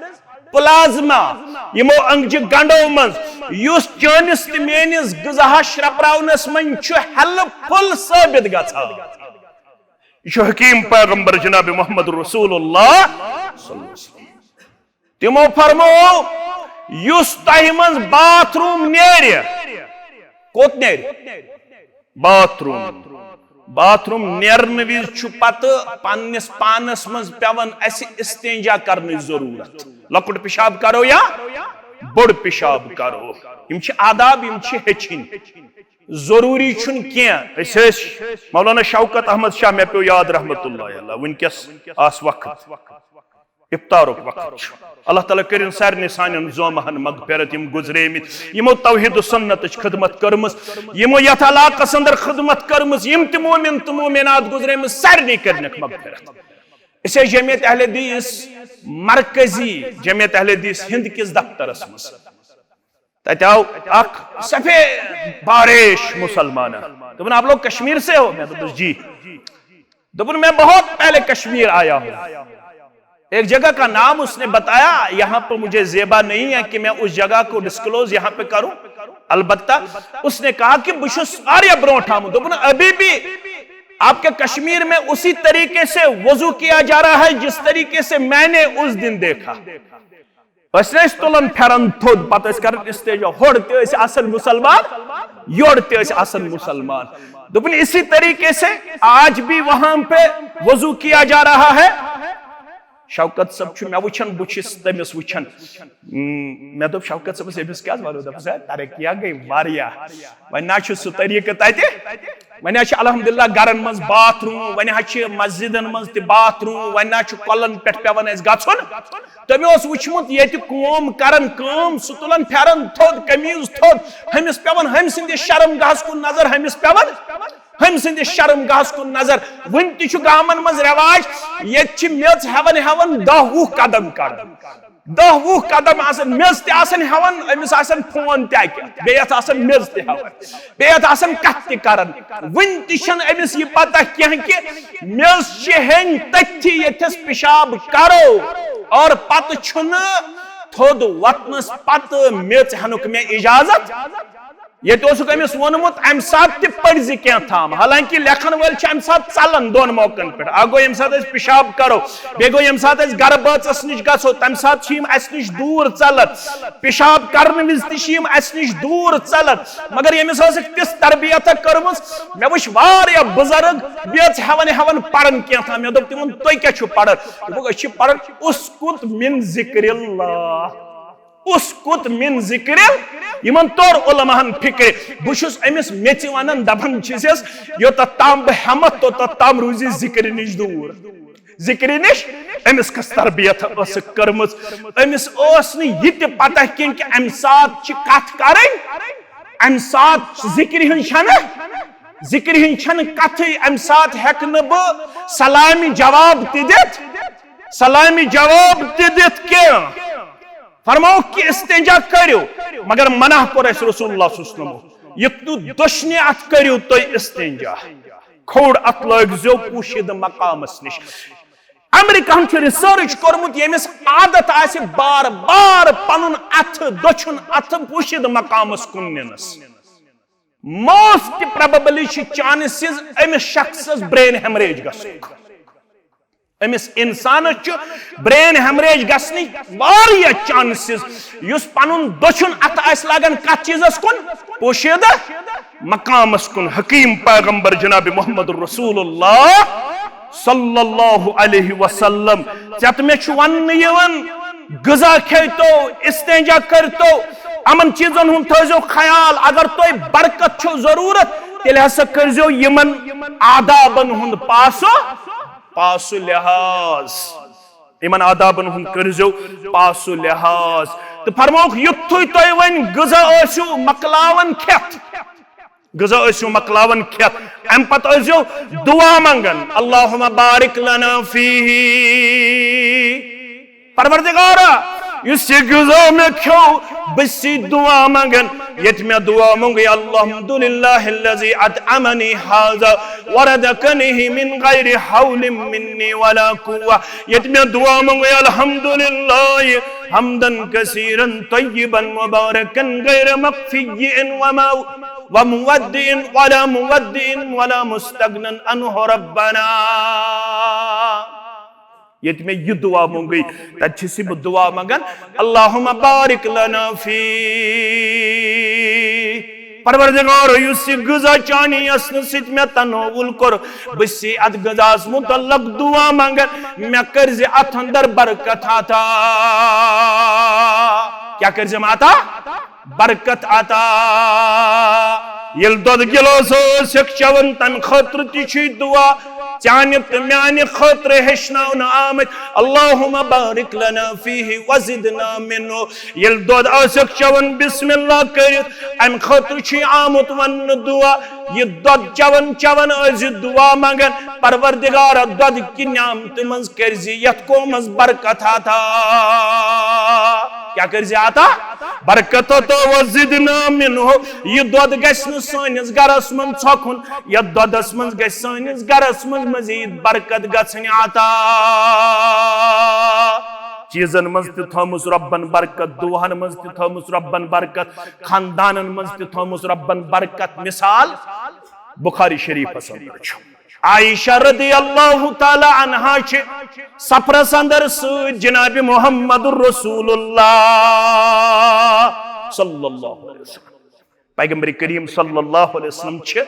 Plasma۔ یِمو انگجہِ گنڈو منٛز، یُس چٲنِس تہٕ میٲنِس غذاہس شرپراونس منٛز چھُ ہیلپ فل ثٲبت گژھان۔ یہِ چھُ حکیم پیغمبر جناب محمد رسول اللہ صلی اللہ علیہ وسلم۔ تِمو فرموو، یُس تۄہہِ منٛز باتھ روم نیرِ، کوٚت نیرِ؟ Bath room. باتھ روم نیرنہٕ وِزِ چھُ پتہٕ پننِس پانس منٛز پٮ۪وان اسہِ استنجا کرنٕچ ضروٗرت۔ لۄکُٹ پِشاب کرو یا بوٚڑ پِشاب کرو، یِم چھِ آداب، یِم چھِ ہیٚچھِنۍ۔ ضروٗری چھُنہٕ کینٛہہ۔ أسۍ ٲسۍ مولانا شوکت احمد شاہ، مےٚ پیوٚو یاد، رحمتہ اللہ علیہ، وٕنکیٚس آس وقت۔ افطارُک وقت چھُ۔ اللہ تعالیٰ کٔرِن سارنٕے سانٮ۪ن زومہن مغفرت، یِم گُزریمٕتۍ، یِمو توحید و سنتٕچ خدمت کٔرمٕژ، یِمو یتھ علاقس اندر خدمت کٔرمٕژ، یِم تہِ مومن تہٕ مومنات گُزریمٕتۍ، سارنٕے کٔرنکھ مغفرت۔ اسے جمعیت اہل حدیث، مرکزی جمعیت اہل حدیث ہند کس دفترس منٛز۔ تتہِ آو اکھ سفید باریش مسلمان۔ دوٚپُن، "آپ لوگ کشمیر سے ہو؟" میں دوٚپُس، "جی۔" دوٚپُن، "میں بہت پہلے کشمیر آیا ہوں۔" ایک جگہ کا نام اس نے بتایا، یہاں پر مجھے زیبا نہیں ہے کہ میں اس جگہ کو ڈسکلوز یہاں پہ کروں، البتہ اس نے کہا کہ بہٕ چھُس واریاہ برونٛٹھ آمُت۔ دوٚپُن، ابھی بھی آپ کے کشمیر میں اسی طریقے سے وضو کیا جا رہا ہے جس طریقے سے میں نے اس دن دیکھا۔ أسۍ نہ ٲسۍ تُلان پھٮ۪رن تھوٚد، پتہٕ ٲسۍ کران استنجا، ہورٕ تہِ ٲسۍ آسان مسلمان، یورٕ تہِ ٲسۍ آسان مسلمان۔ دوٚپُن، اسی طریقے سے آج بھی وہاں پہ وضو کیا جا رہا ہے۔ شوکت صٲب چھُ مےٚ وٕچھان، بہٕ چھُس تٔمِس وٕچھان۔ اۭں، مےٚ دوٚپ، "شوکت صٲبس، أمِس کیٛاہ حظ وَنو؟" دوٚپُس، "ہے، ترقی ہا گٔے واریاہ۔ وۄنۍ نہ چھُ سُہ طریٖقہٕ تَتہِ۔ وۄنۍ حظ چھِ الحمدللہ گرن منٛز باتھ روٗم، وۄنۍ حظ چھِ مسجدن منٛز تہِ باتھ روٗم، وۄنۍ نہ چھُ کۄلن پٮ۪ٹھ پٮ۪وان اَسہِ گژھُن۔" تٔمۍ اوس وٕچھمُت ییٚتہِ قوم کران کٲم، سُہ تُلان پھٮ۪رن تھوٚد، قمیٖض تھوٚد، ہُمِس پٮ۪وان ہُمۍ سٕنٛدِس شرمگاہس کُن نظر، ہُمِس پٮ۪وان ہُمۍ سٕنٛدِس شرمگاہس کُن نظر۔ وُنہِ تہِ چھُ گامن منٛز رٮ۪واج، ییٚتہِ چھِ میٚژ ہٮ۪وان ہٮ۪وان دَہ وُہ قدم کڑان۔ دَہ وُہ قدم آسن، میٚژ تہِ آسن ہٮ۪وان، أمِس آسن فون تہِ اَکہِ، بیٚیہِ یَتھ آسن میٚژ تہِ ہٮ۪وان، بیٚیہِ یَتھ آسن کَتھٕ تہِ کَران۔ وُنہِ تہِ چھَنہٕ أمِس یہِ پَتہ کینٛہہ کہِ میٚژ چھِ ہیٚنۍ تٔتھی ییٚتھَس پِشاب کَرو، اور پَتہٕ چھُنہٕ تھوٚد وۄتھنَس پَتہٕ میٚژ ہٮ۪نُک مےٚ اِجازت۔ ییٚتہِ اوسُکھ أمِس ووٚنمُت، "اَمہِ ساتہٕ تہِ پٔرزِ کینٛہہ تام"، حالانکہ لیکھن وٲلۍ چھِ اَمہِ ساتہٕ ژَلان دۄن موقعن پٮ۪ٹھ۔ اَکھ گوٚو ییٚمہِ ساتہٕ أسۍ پِشاب کَرو، بیٚیہِ گوٚو ییٚمہِ ساتہٕ أسۍ گرٕ بٲژَس نِش گژھو، تَمہِ ساتہٕ چھِ یِم اَسہِ نِش دوٗر ژَلان۔ پِشاب کَرنہٕ وِزِ تہِ چھِ یِم اَسہِ نِش دوٗر ژَلان۔ مگر ییٚمِس ٲسٕکھ تِژھ تربیتہ کٔرمٕژ، مےٚ وٕچھ واریاہ بُزرگ بیٚژ ہٮ۪وان ہٮ۪وان پَران کینٛہہ تام۔ مےٚ دوٚپ تِمَن، "تُہۍ کیٛاہ چھِو پَران؟" دوٚپُکھ، "أسۍ چھِ پَران اسکت من ذکر اللہ۔" اسکت من ذکر، یِمن توٚر علماہن فکرِ۔ بہٕ چھُس أمِس میٚژِ ونان، دپان چھِسس، یوٚتتھ تام بہٕ ہٮ۪متھ، توٚتتھ تام روٗزِ ذکرِ نِش دوٗر۔ ذکرِ نِش؟ أمِس کۄس تربیت ٲسٕکھ کٔرمٕژ؟ أمِس ٲس نہٕ یہِ تہِ پتہ کینٛہہ کہِ امہِ ساتہٕ چھِ کتھ کرٕنۍ، امہِ ساتہٕ ذکرِ ہٕنٛز چھنہٕ، ذکرِ ہٕنٛز چھنہٕ کتھٕے۔ امہِ ساتہٕ ہٮ۪کہٕ نہٕ بہٕ سلامہِ جواب تہِ دِتھ، سلامہِ جواب تہِ دِتھ کینٛہہ۔ فرمووُکھ کہِ استنجا کٔرِو، مگر منع کوٚر اَسہِ رسول اللہ صلی اللہ علیہ وسلمو، یہِ تُہۍ دٔچھنہِ اَتھٕ کٔرِو تُہۍ استنجا، کھوٚڑ اَتھٕ لٲگزیو پوشیدٕ مقامس نِش۔ امریکہن چھُ ریسرچ کوٚرمُت، ییٚمِس عادت آسہِ بار بار پنُن اَتھٕ، دٔچھُن اَتھٕ پوشیدٕ مقامس کُن نِنس، موسٹ پرابلی چھِ چانسز أمِس شخصس برین ہیمریج گژھُک۔ أمِس اِنسانَس چھُ برین ہیمریج گژھنٕکۍ واریاہ چانسز، یُس پَنُن دٔچھُن اَتھٕ آسہِ لاگان کَتھ چیٖزَس کُن؟ پوشیدٕ مقامَس کُن۔ حکیٖم پیغمبر جناب محمد رسول اللہ صلی اللہ علیہ وسلم، ژےٚ تہٕ مےٚ چھُ وَننہٕ یِوان، غذا کھیٚتو، استنجا کٔرتو، یِمَن چیٖزَن ہُنٛد تھٲیزیو خیال۔ اگر تۄہہِ برکت چھو ضروٗرت، تیٚلہِ ہسا کٔرزیو یِمَن آدابَن ہُنٛد پاسہٕ پاس و لحاظ، یِمن آدابن ہُنٛد کٔرزیو پاس و لحاظ۔ تہٕ فرمووُکھ، یُتھُے تُہۍ وۄنۍ غذا ٲسِو مۄکلاوان کھٮ۪تھ، غذا ٲسِو مۄکلاوان کھٮ۪تھ، اَمہِ پتہٕ ٲسۍزیو دُعا منٛگان، اللہم بارک لنا فیہ۔ پروردگارا، یُس یہِ غذا مےٚ کھیوٚو، بہٕ چھُس دُعا منٛگان، ییٚتہِ مےٚ دُعا مۄنٛگُے، الحمدللہ الذی اطعمنی ھذا ورزقنیہ من غیر حول منی ولا قوہ۔ ییٚتہِ مےٚ دُعا مۄنٛگُے، الحمدللہ حمدا کثیرا طیبا مبارکا غیر مکفی وما-، ومودع ولا مودع ولا مستغنی عنہ ربنا۔ ییٚتہِ مےٚ یہِ دُعا مۄنٛگُے، تَتہِ چھُس بہٕ دُعا منٛگان، اللہم بارک لنا فی۔ پروردگار، یُس یہِ غذا چانی یَس نہٕ سۭتۍ مےٚ تناول کوٚر، بہٕ چھُس اَتھ غذاہَس مُتعلق دُعا منٛگان، مےٚ کٔرزِ اَتھ اندر برکت عطا۔ کیٛاہ کٔرزِ مےٚ عطا؟ برکت عطا۔ ییٚلہِ دۄدٕ گِلاسہٕ ٲسِکھ چٮ۪وان، تَمہِ خٲطرٕ تہِ چھُے دُعا۔ چانہِ تہٕ میانہِ خٲطرٕ ہیٚچھناونہٕ آمٕتۍ۔ اللہم بارک لنا فیہ وزدنا منہ۔ ییٚلہِ دۄد آسکھ چٮ۪وان بسم اللہ کٔرِتھ، امہِ خٲطرٕ چھُے آمُت وننہٕ دعا۔ یہِ دۄد چٮ۪وان چٮ۪وان ٲسۍ زِ دعا منگان، پروردگارا، دۄدٕ کہِ نعمتہِ منٛز کٔرۍ زِ یتھ قومس برکت عطا۔ کیٛاہ کٔرۍ زِ عطا؟ برکت عطا۔ وزدنا منہ۔ یہِ دۄد گژھِ نہٕ سٲنِس گرس منٛز ژھۄکُن، یتھ دۄدس منٛز گژھِ سٲنِس گرس منٛز مزید برکت گژھٕنۍ عطا۔ چیزن منٛز تہِ تھٲومٕژ رۄبن برکت، دُعاہن منٛز تہِ تھٲومٕژ رۄبن برکت، خاندانن منٛز تہِ تھٲومٕژ رۄبن برکت۔ مثال بخاری شریفس اندر چھُ، عائشہ رضی اللہ تعالی عنہا چھِ سفرس اندر سۭتۍ جناب محمد رسول اللہ صلی اللہ علیہ وسلم، پیغمبر کریم صلی اللہ علیہ وسلم چھِ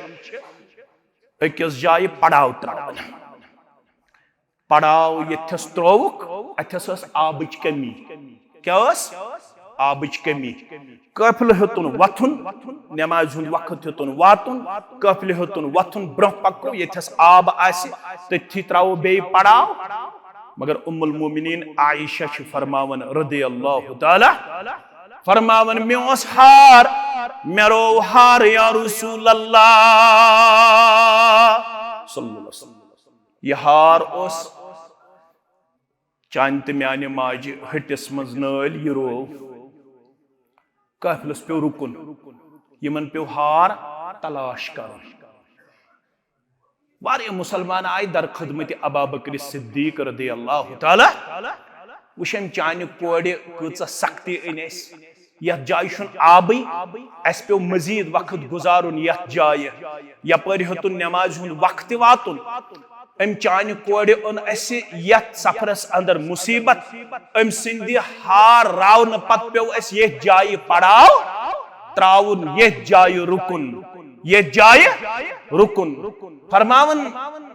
أکِس جایہِ پڑاو ترٛاوان۔ پڑاو ییٚتھس ترٛووُکھ، اتھس ٲس آبٕچ کمی۔ کیٛاہ ٲس؟ آبٕچ کمی۔ قٲفلہٕ ہیوٚتُن وۄتھُن، نمازِ ہُنٛد وقت ہیوٚتُن واتُن، قٲفلہٕ ہیوٚتُن وۄتھُن، برٛونٛہہ پکو، ییٚتھس آب آسہِ، تٔتھی ترٛاوو بیٚیہِ پڑاو۔ مگر ام المومنین عائشہ چھِ فرماوان رضی اللہ تعالی، فرماوان، مےٚ اوس ہار، مےٚ روو ہار یا رسول اللہ صلی اللہ علیہ وسلم۔ یہِ ہار اوس چانہِ تہٕ میانہِ ماجہِ ہٹِس منٛز نٲلۍ، یہِ روو۔ قٲفلس پیوٚو رُکُن، یِمن پیوٚو ہار تلاش کرُن۔ واریاہ مسلمان آیہِ در خدمت ابا بکر صدیق رضی اللہ تعالی۔ وٕچھ، أمۍ چانہِ کورِ کۭژاہ سختی أنۍ اَسہِ۔ یتھ جایہِ چھُنہٕ آبٕے، اَسہِ پیوٚو مزید وقت گُزارُن یتھ جایہِ۔ یپٲرۍ ہیوٚتُن نمازِ ہُنٛد وقت تہِ واتُن۔ أمۍ چانہِ کورِ اوٚن اَسہِ یتھ سفرس اندر مصیبت۔ أمۍ سٕنٛدِ ہار راونہٕ پتہٕ پیوٚو اَسہِ یتھ جایہِ پڑاو ترٛاوُن، یتھ جایہِ رُکُن، یتھ جایہِ رُکُن۔ فرماوان،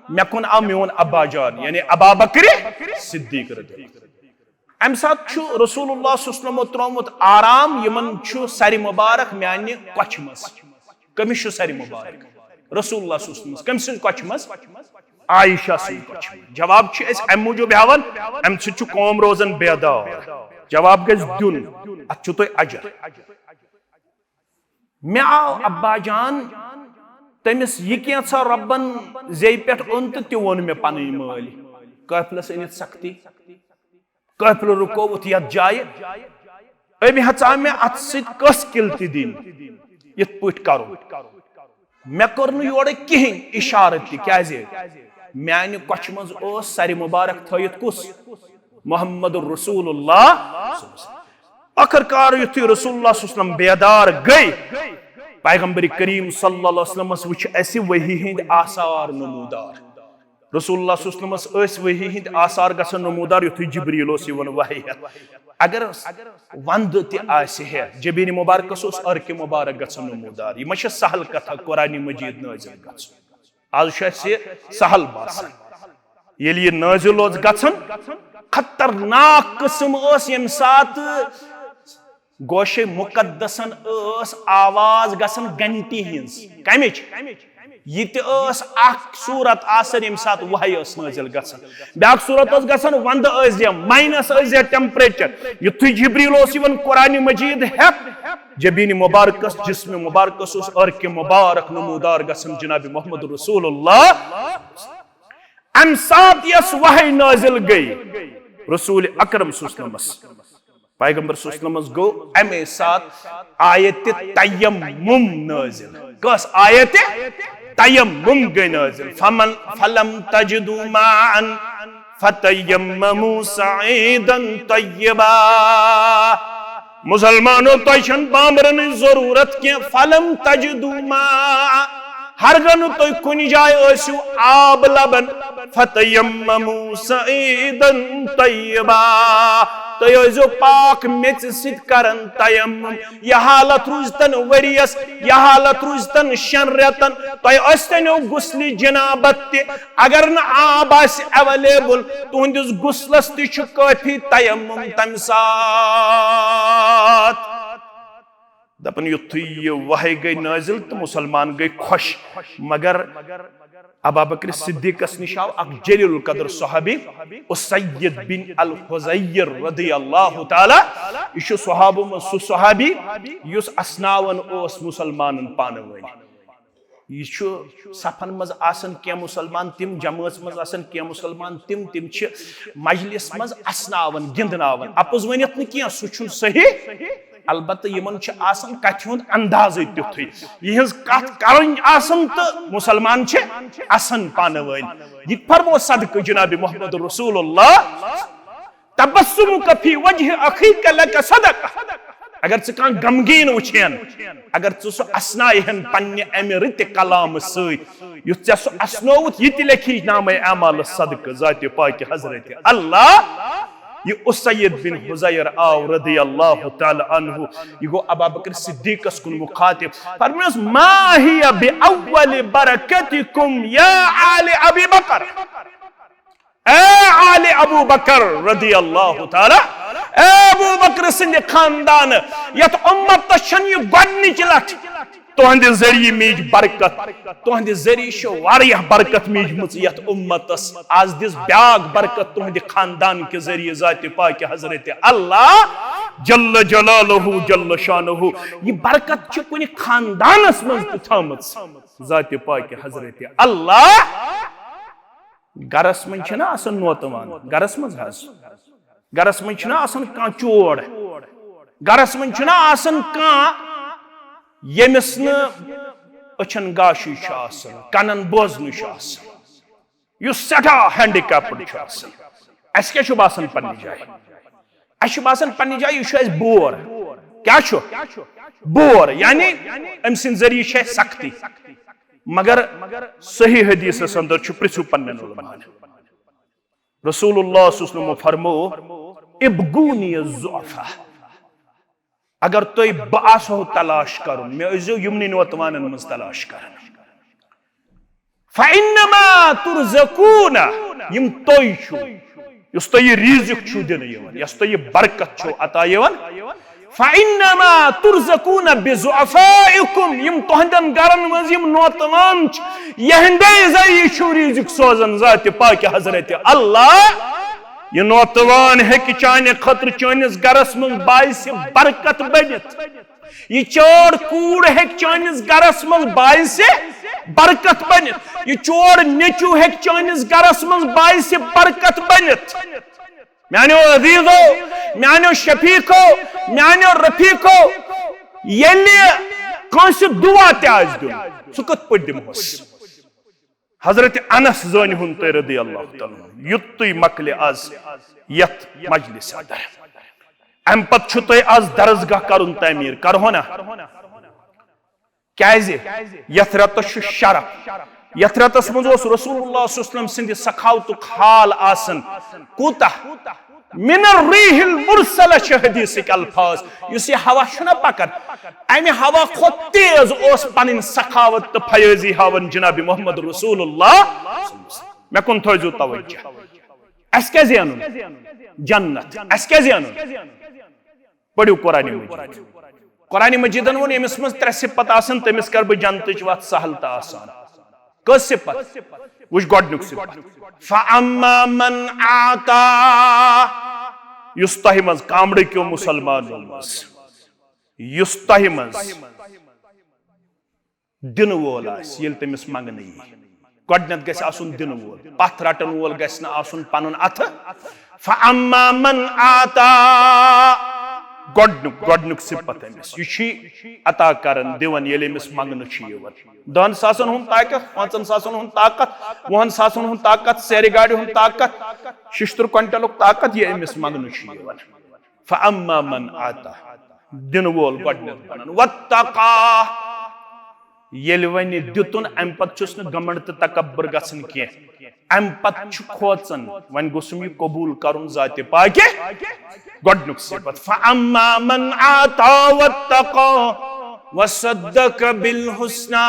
مےٚ کُن آو میون ابا جان، یعنی ابا بکر صدیق رضی اللہ عنہ۔ امہِ ساتہٕ چھُ رسول اللہ صلی اللہ علیہ وسلمو ترٛوومُت آرام، یِمن چھُ سرِ مبارک میانہِ کۄچھِ منٛز۔ کٔمِس چھُ سرِ مبارک؟ رسول اللہ صلی اللہ علیہ وسلمس۔ کٔمۍ سٕنٛزِ کۄچھِ منٛز؟ عائشہ سٕنٛزِ کۄچھِ منٛز۔ جواب چھُ أسۍ امہِ موٗجوٗب ہٮ۪وان، امہِ سۭتۍ چھُ قوم روزان بیدار۔ جواب گژھِ دیُن، اتھ چھُ تۄہہِ اجر۔ مےٚ آو ابا جان، تٔمِس یہِ کینٛژھا رۄبن زیٚیہِ پٮ۪ٹھ اوٚن تہٕ تہِ ووٚن مےٚ پنٕنۍ مٲلۍ۔ قٲفلس أنِتھ سختی، قٲفلہٕ رُکووُتھ یتھ جایہِ، أمۍ ہیژاو مےٚ اتھ سۭتۍ کۄس کِل تہِ دِنۍ، یِتھ پٲٹھۍ کرُن۔ مےٚ کوٚر نہٕ یورٕ کِہیٖنۍ اِشارٕ تہِ، کیازِ میانہِ کۄچھِ منٛز اوس سرِ مبارک تھٲیِتھ کُس؟ محمد رسول اللہ۔ ٲخٕر کار یُتھُے رسول اللہ صلی اللہ علیہ وسلم بیدار گٔے، پیغمبر کریم صلی اللہ علیہ وسلمس وٕچھ اسہِ وحی ہٕنٛدۍ آثار نمودار۔ رسول اللہ صلی اللہ علیہ وسلمس ٲسۍ وحی ہٕنٛدۍ آثار گژھان نمودار، یُتھُے جبریل اوس یِوان وحی ہٮ۪تھ۔ اگر وندٕ تہِ آسہِ ہے، جبین مبارکس اوس عرق مبارک گژھان نمودار۔ یہِ ما چھےٚ سہل کتھا قرآن مجید نٲزِل گژھُن؟ آز چھُ اَسہِ سہل باسان۔ ییٚلہِ یہِ نٲزِل اوس گژھان، خطرناک قٕسم ٲس ییٚمہِ ساتہٕ گوشے مقدسن ٲس آواز گژھان گھنٹی ہٕنٛز۔ کمِچ؟ یہِ تہِ ٲس اکھ صورت آسان ییٚمہِ ساتہٕ وحی ٲس نٲزِل گژھان۔ بیٛاکھ صورت ٲس گژھان، وندٕ ٲسۍ زِ، ماینس ٲسۍ زِ temperature۔ یُتھُے جبریل اوس یِوان قرآن مجید ہٮ۪تھ، جبین مبارکس، جسم مبارکس اوس عرق مبارک نمودار گژھان جناب محمد رسول اللہ۔ امہِ ساتہٕ یۄس وحی نٲزِل گٔے رسول اکرم صلی اللہ علیہ وسلمس، پیغمبر صلی اللہ علیہ وسلمس گوٚو امے ساتہٕ آیت تیمم نٲزِل۔ کۄس آیت؟ تیمم گٔے نٲزِل۔ فمن فلم تجدوا ماء فتیمموا صعیدا طیبا۔ مسلمانو، تۄہہِ چھَنہٕ بامبرنٕچ ضروٗرت کینٛہہ۔ فلم تجدوا ماء، ہرگاہ نہٕ تُہۍ کُنہِ جایہِ ٲسِو آب لبان، فتیمموا صعیدا طیبا، تُہۍ ٲسۍزیو پاک میٚژِ سۭتۍ کران تیمم۔ یہِ حالت روٗزتن ؤریَس، یہِ حالت روٗزتن شٮ۪ن رٮ۪تن، تۄہہِ ٲسۍتَنو غسلِ جنابت تہِ۔ اگر نہٕ آب آسہِ available، تُہنٛدِس غسلس تہِ چھُ کٲفی تیمم تمہِ ساتہٕ۔ دپان، یُتھُے یہِ وحی گٔے نٲزِل تہٕ مُسلمان گٔے خۄش۔ مگر ابابکر صدیقس نِش آو اکھ جلیل القدر صحابی، اسید بن الحضیر رضی اللہ تعالیٰ۔ یہِ چھُ صحابو منٛز سُہ صحابی یُس اسناوان اوس مُسلمانن پانہٕ ؤنۍ۔ یہِ چھُ صفن منٛز آسان کینٛہہ مُسلمان، تِم جمٲژ منٛز آسان کینٛہہ مُسلمان، تِم، تِم چھِ مجلس منٛز اسناوان، گِنٛدناوان۔ اپُز ؤنِتھ نہٕ کینٛہہ، سُہ چھُنہٕ صحیح۔ البتہ یِمن چھُ آسان کتھِ ہُنٛد اندازٕے تیُتھُے۔ یِہٕنٛز کتھ کرٕنۍ آسان تہٕ مُسلمان چھِ اسان پانہٕ ؤنۍ۔ یہِ فرمو صدقہٕ جناب محمد رسول اللہ۔ تبسمک فی وجہ اخیک لک صدقہ۔ اگر ژٕ کانٛہہ غمگیٖن وٕچھین، اگر ژٕ سُہ اسناوہن پننہِ امہِ رٕتہِ کلامہٕ سۭتۍ، یُتھ ژےٚ سُہ اسنووُتھ، یہِ تہِ لیکھی نامہ اعمال صدقہٕ ذاتِ پاک حضرت اللہ۔ یہِ اسید بن حضیر آو رضی اللہ تعالیٰ عنہ، یہِ گوٚو ابابکر صدیقس کُن مخاطب۔ فرموس، ما ہی باول برکتکم یا آل ابی بکر۔ اے آل ابو بکر رضی اللہ تعالیٰ، اے ابو بکر سٕنٛدِ خاندان، یتھ امتس چھنہٕ یہِ گۄڈنِچ لٹھ تُہنٛدِ ذٔریعہٕ میج برکت۔ تُہنٛدِ ذٔریعہٕ چھِ واریاہ برکت میجمٕژ یتھ امتس۔ آز دِژ بیاکھ برکت تُہنٛدِ خاندان کہِ ذٔریعہٕ ذاتِ پاک حضرت اللہ جل جلالہ جل شانہ۔ یہِ برکت چھِ کُنہِ خاندانس منٛز تہِ تھٲومٕژ ذاتِ پاک حضرت اللہ۔ گرس منٛز چھِنہ آسان نوتوان، گرس منٛز حظ، گرس منٛز چھِنہ آسان کانٛہہ چور، گرس منٛز چھُنہ آسان کانٛہہ ییٚمِس نہٕ أچھن گاشٕے چھُ آسان، کنن بوزنٕے چھُ آسان، یُس سٮ۪ٹھاہ ہینڈیکیپڈ چھُ آسان۔ اَسہِ کیٛاہ چھُ باسان پننہِ جایہِ؟ اَسہِ چھُ باسان پننہِ جایہِ یہِ چھُ اَسہِ بور۔ کیٛاہ چھُ؟ بور، یعنی أمۍ سٕنٛدِ ذٔریعہٕ چھِ اَسہِ سختی۔ مگر صحیح حدیثس اندر چھُ، پرژھِو پننٮ۪ن علماءن۔ رسول اللہ صلی اللہ علیہ وسلم فرمو، ابغونی الضعفاء۔ اگر تُہۍ بہٕ آسہو تلاش کرُن، مےٚ ٲسۍزیو یِمنٕے نوتوانن منٛز تلاش کران۔ فانما ترزقون، یِم تُہۍ چھِو، یُس تۄہہِ یہِ رِزق چھُو دِنہٕ یِوان، یۄس تۄہہِ یہِ برکت چھو عطا یِوان، فانما ترزقون بضعفائکم، یِم تُہنٛدٮ۪ن گرن منٛز یِم نوتوان چھِ، یِہنٛدے ذٔریعہٕ چھُو رِزق سوزان ذاتِ پاک حضرت اللہ۔ یہِ نوتوان ہیٚکہِ چانہِ خٲطرٕ چٲنِس گرس منٛز باعث برکت بٔنِتھ۔ یہِ چٲر کوٗر ہیٚکہِ چٲنِس گرس منٛز باعث برکت بٔنِتھ۔ یہِ چور نیٚچو ہیٚکہِ چٲنِس گرس منٛز باعث برکت بٔنِتھ۔ میانیو عزیزو، میانیو شفیقو، میانیو رفیقو، ییٚلہِ کٲنٛسہِ دُعا تہِ آسہِ دیُن، سُہ کِتھ پٲٹھۍ دِمہوس؟ حضرت انس زٲنۍ ہُن تُہۍ رضی اللہ تعالیٰ عنہ، یُتُے مۄکلہِ از یتھ مجلس اندر۔ امہِ پتہٕ چھُ تۄہہِ از درسگاہ کرُن تعمیٖر، کرہو نا؟ کیازِ؟ یتھ رٮ۪تس چھُ شرف، یتھ رٮ۪تس منٛز اوس رسول اللہ صلی اللہ علیہ وسلم سٕنٛدِ سخاوتُک حال آسان۔ کوٗتاہ؟ من الریح المرسلہ چھِ حدیثٕکۍ الفاظ۔ یُس یہِ ہوا چھُنہ پکان، امہِ ہوا کھۄتہٕ تیز اوس پنٕنۍ سخاوت تہٕ فیٲضی ہاوان جناب محمد رسول اللہ۔ مےٚ کُن تھٲیزیو توجہ۔ اسہِ کیٛاہ زینُن؟ جنت۔ اسہِ کیٛاہ زینُن؟ پٔرِو قرآن مجید۔ قرآن مجیدن ووٚن، ییٚمِس منٛز ترٛےٚ صفت آسن، تٔمِس کرٕ بہٕ جنتٕچ وتھ سہل تہٕ آسان۔ کٔژ صفت؟ وٕچھ گۄڈٕنیُک صفت، فَأَمَّا مَنْ أَعْطَى، یُس تۄہہِ منٛز کامڑٕ کیو مُسلمانو منٛز، یُس تۄہہِ منٛز دِنہٕ وول آسہِ، ییٚلہِ تٔمِس منٛگنہٕ یی، گۄڈٕنٮ۪تھ گژھِ آسُن دِنہٕ وول، پتھ رٹن وول گژھِ نہٕ آسُن پنُن اَتھٕ۔ فَأَمَّا مَنْ أَعْطَى، گۄڈٕنیُک، گۄڈٕنیُک صفت أمِس، یہِ چھُ عطا کران، دِوان، ییٚلہِ أمِس منٛگنہٕ چھُ یِوان۔ دہن ساسن ہُنٛد طاقت، پانٛژن ساسن ہُنٛد طاقت، وُہن ساسن ہُنٛد طاقت، سیرِ گاڑِ ہُنٛد طاقت، شِشتُر کوینٹلُک طاقت، یہِ أمِس منٛگنہٕ چھُ یِوان۔ فَأَمَّا مَنْ أَعْطَى، دِنہٕ وول گۄڈٕنیتھ بنان۔ وَاتَّقَى، ییٚلہِ وۄنۍ دیُتُن، اَمہِ پتہٕ چھُس نہٕ گمنڈ تہٕ تکبر گژھان کینٛہہ، اَمہِ پتہٕ چھُ کھوژان، وۄنۍ گوٚژھُم یہِ قبوٗل کرُن ذاتِ پاکہِ۔ گۄڈٕنیُک صفت، فَأَمَّا مَنْ أَعْطَى وَاتَّقَى وَصَدَّقَ بِالْحُسْنَى۔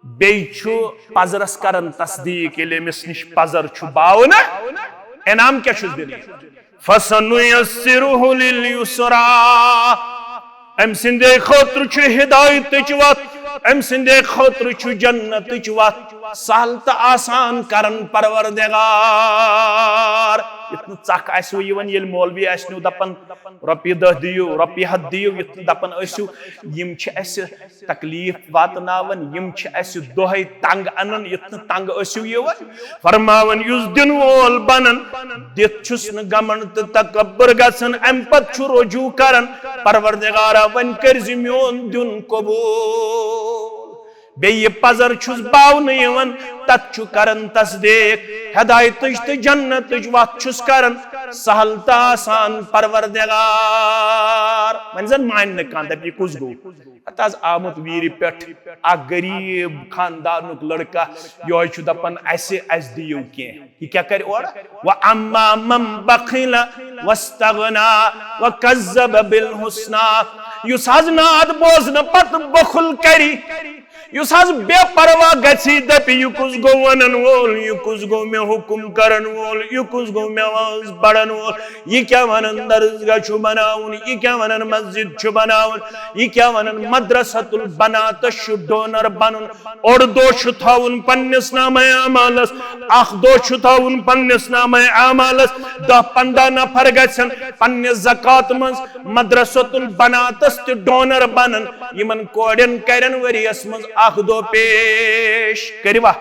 بیٚیہِ چھُ پزرس کران تصدیٖق، ییٚلہِ أمِس نِش پزر چھُ باونہٕ، انعام کیٛاہ چھُس دِنہٕ یِوان؟ فَسَنُيَسِّرُهُ لِلْيُسْرَىٰ۔ أمۍ سٕنٛدے خٲطرٕ چھُ ہدایتٕچ وَتھ، أمۍ سٕنٛدے خٲطرٕ چھُ جنتٕچ وَتھ۔ سہل تہٕ آسان کرن پروردگار۔ یُتھ نہٕ ژکھ آسِوٕ یِوان، ییٚلہِ مولوی آسِنو دپان، "رۄپیہِ دَہ دِیِو، رۄپیہِ ہَتھ دِیِو"، یُتھ نہٕ دپان ٲسِو، یِم چھِ اَسہِ تکلیف واتناوان، یِم چھِ اَسہِ دۄہے تنگ انان، یُتھ نہٕ تنگ ٲسِو یِوان۔ فرماوان، یُس دِنہٕ وول بنان، دِتھ چھُس نہٕ گمنڈ تہٕ تکبر گژھان، امہِ پتہٕ چھُ رجوع کران، پروردگارا، وۄنۍ کٔرۍ زِ میون دیُن قبول۔ بیٚیہِ یہِ پزر چھُس باونہٕ یِوان، تتھ چھُ کران تصدیق، ہدایتٕچ تہٕ جنتٕچ وتھ چھُس کران سہل تہٕ آسان، پروردگار۔ وۄنۍ زن مانہِ نہٕ کانٛہہ، دپہِ، یہِ کُس گوٚو؟ پتہٕ آز آمُت ویٖرِ پٮ۪ٹھ اکھ غریٖب خاندانُک لڑکہٕ، یِہوٚے چھُ دپان، "اسہِ، اسہِ دِیِو کینٛہہ۔" یہِ کیٛاہ کرِ اورٕ؟ "وَأَمَّا مَن بَخِلَ وَاسْتَغْنَىٰ وَكَذَّبَ بِالْحُسْنَىٰ۔" یُس حظ نعت بوزنہٕ پتہٕ بخل کرِ، یُس حظ بے پرواہ گژھِ، دپہِ، "یہِ کُس گوٚو ونن وول، یہِ کُس گوٚو مےٚ حُکم کرن وول، یہِ کُس گوٚو مےٚ واز پرن وول؟" یہِ کیٛاہ ونان درسگاہ چھُ بناوُن، یہِ کیٛاہ ونان مسجد چھُ بناوُن، یہِ کیٛاہ ونان مدرسۃ البناتس چھُ ڈونر بنُن، اوٚڑ دۄہ چھُ تھاوُن پننِس نامہ اعمالس، اکھ دۄہ چھُ تھاوُن پننِس نامہ اعمالس، دَہ پنٛداہ نفر گژھن پننِس زکات منٛز مدرسۃ البناتس تہِ ڈونر بنن، یِمن کورٮ۪ن کرن ؤریس منٛز اکھ دۄہ پیش۔ کٔرِوا؟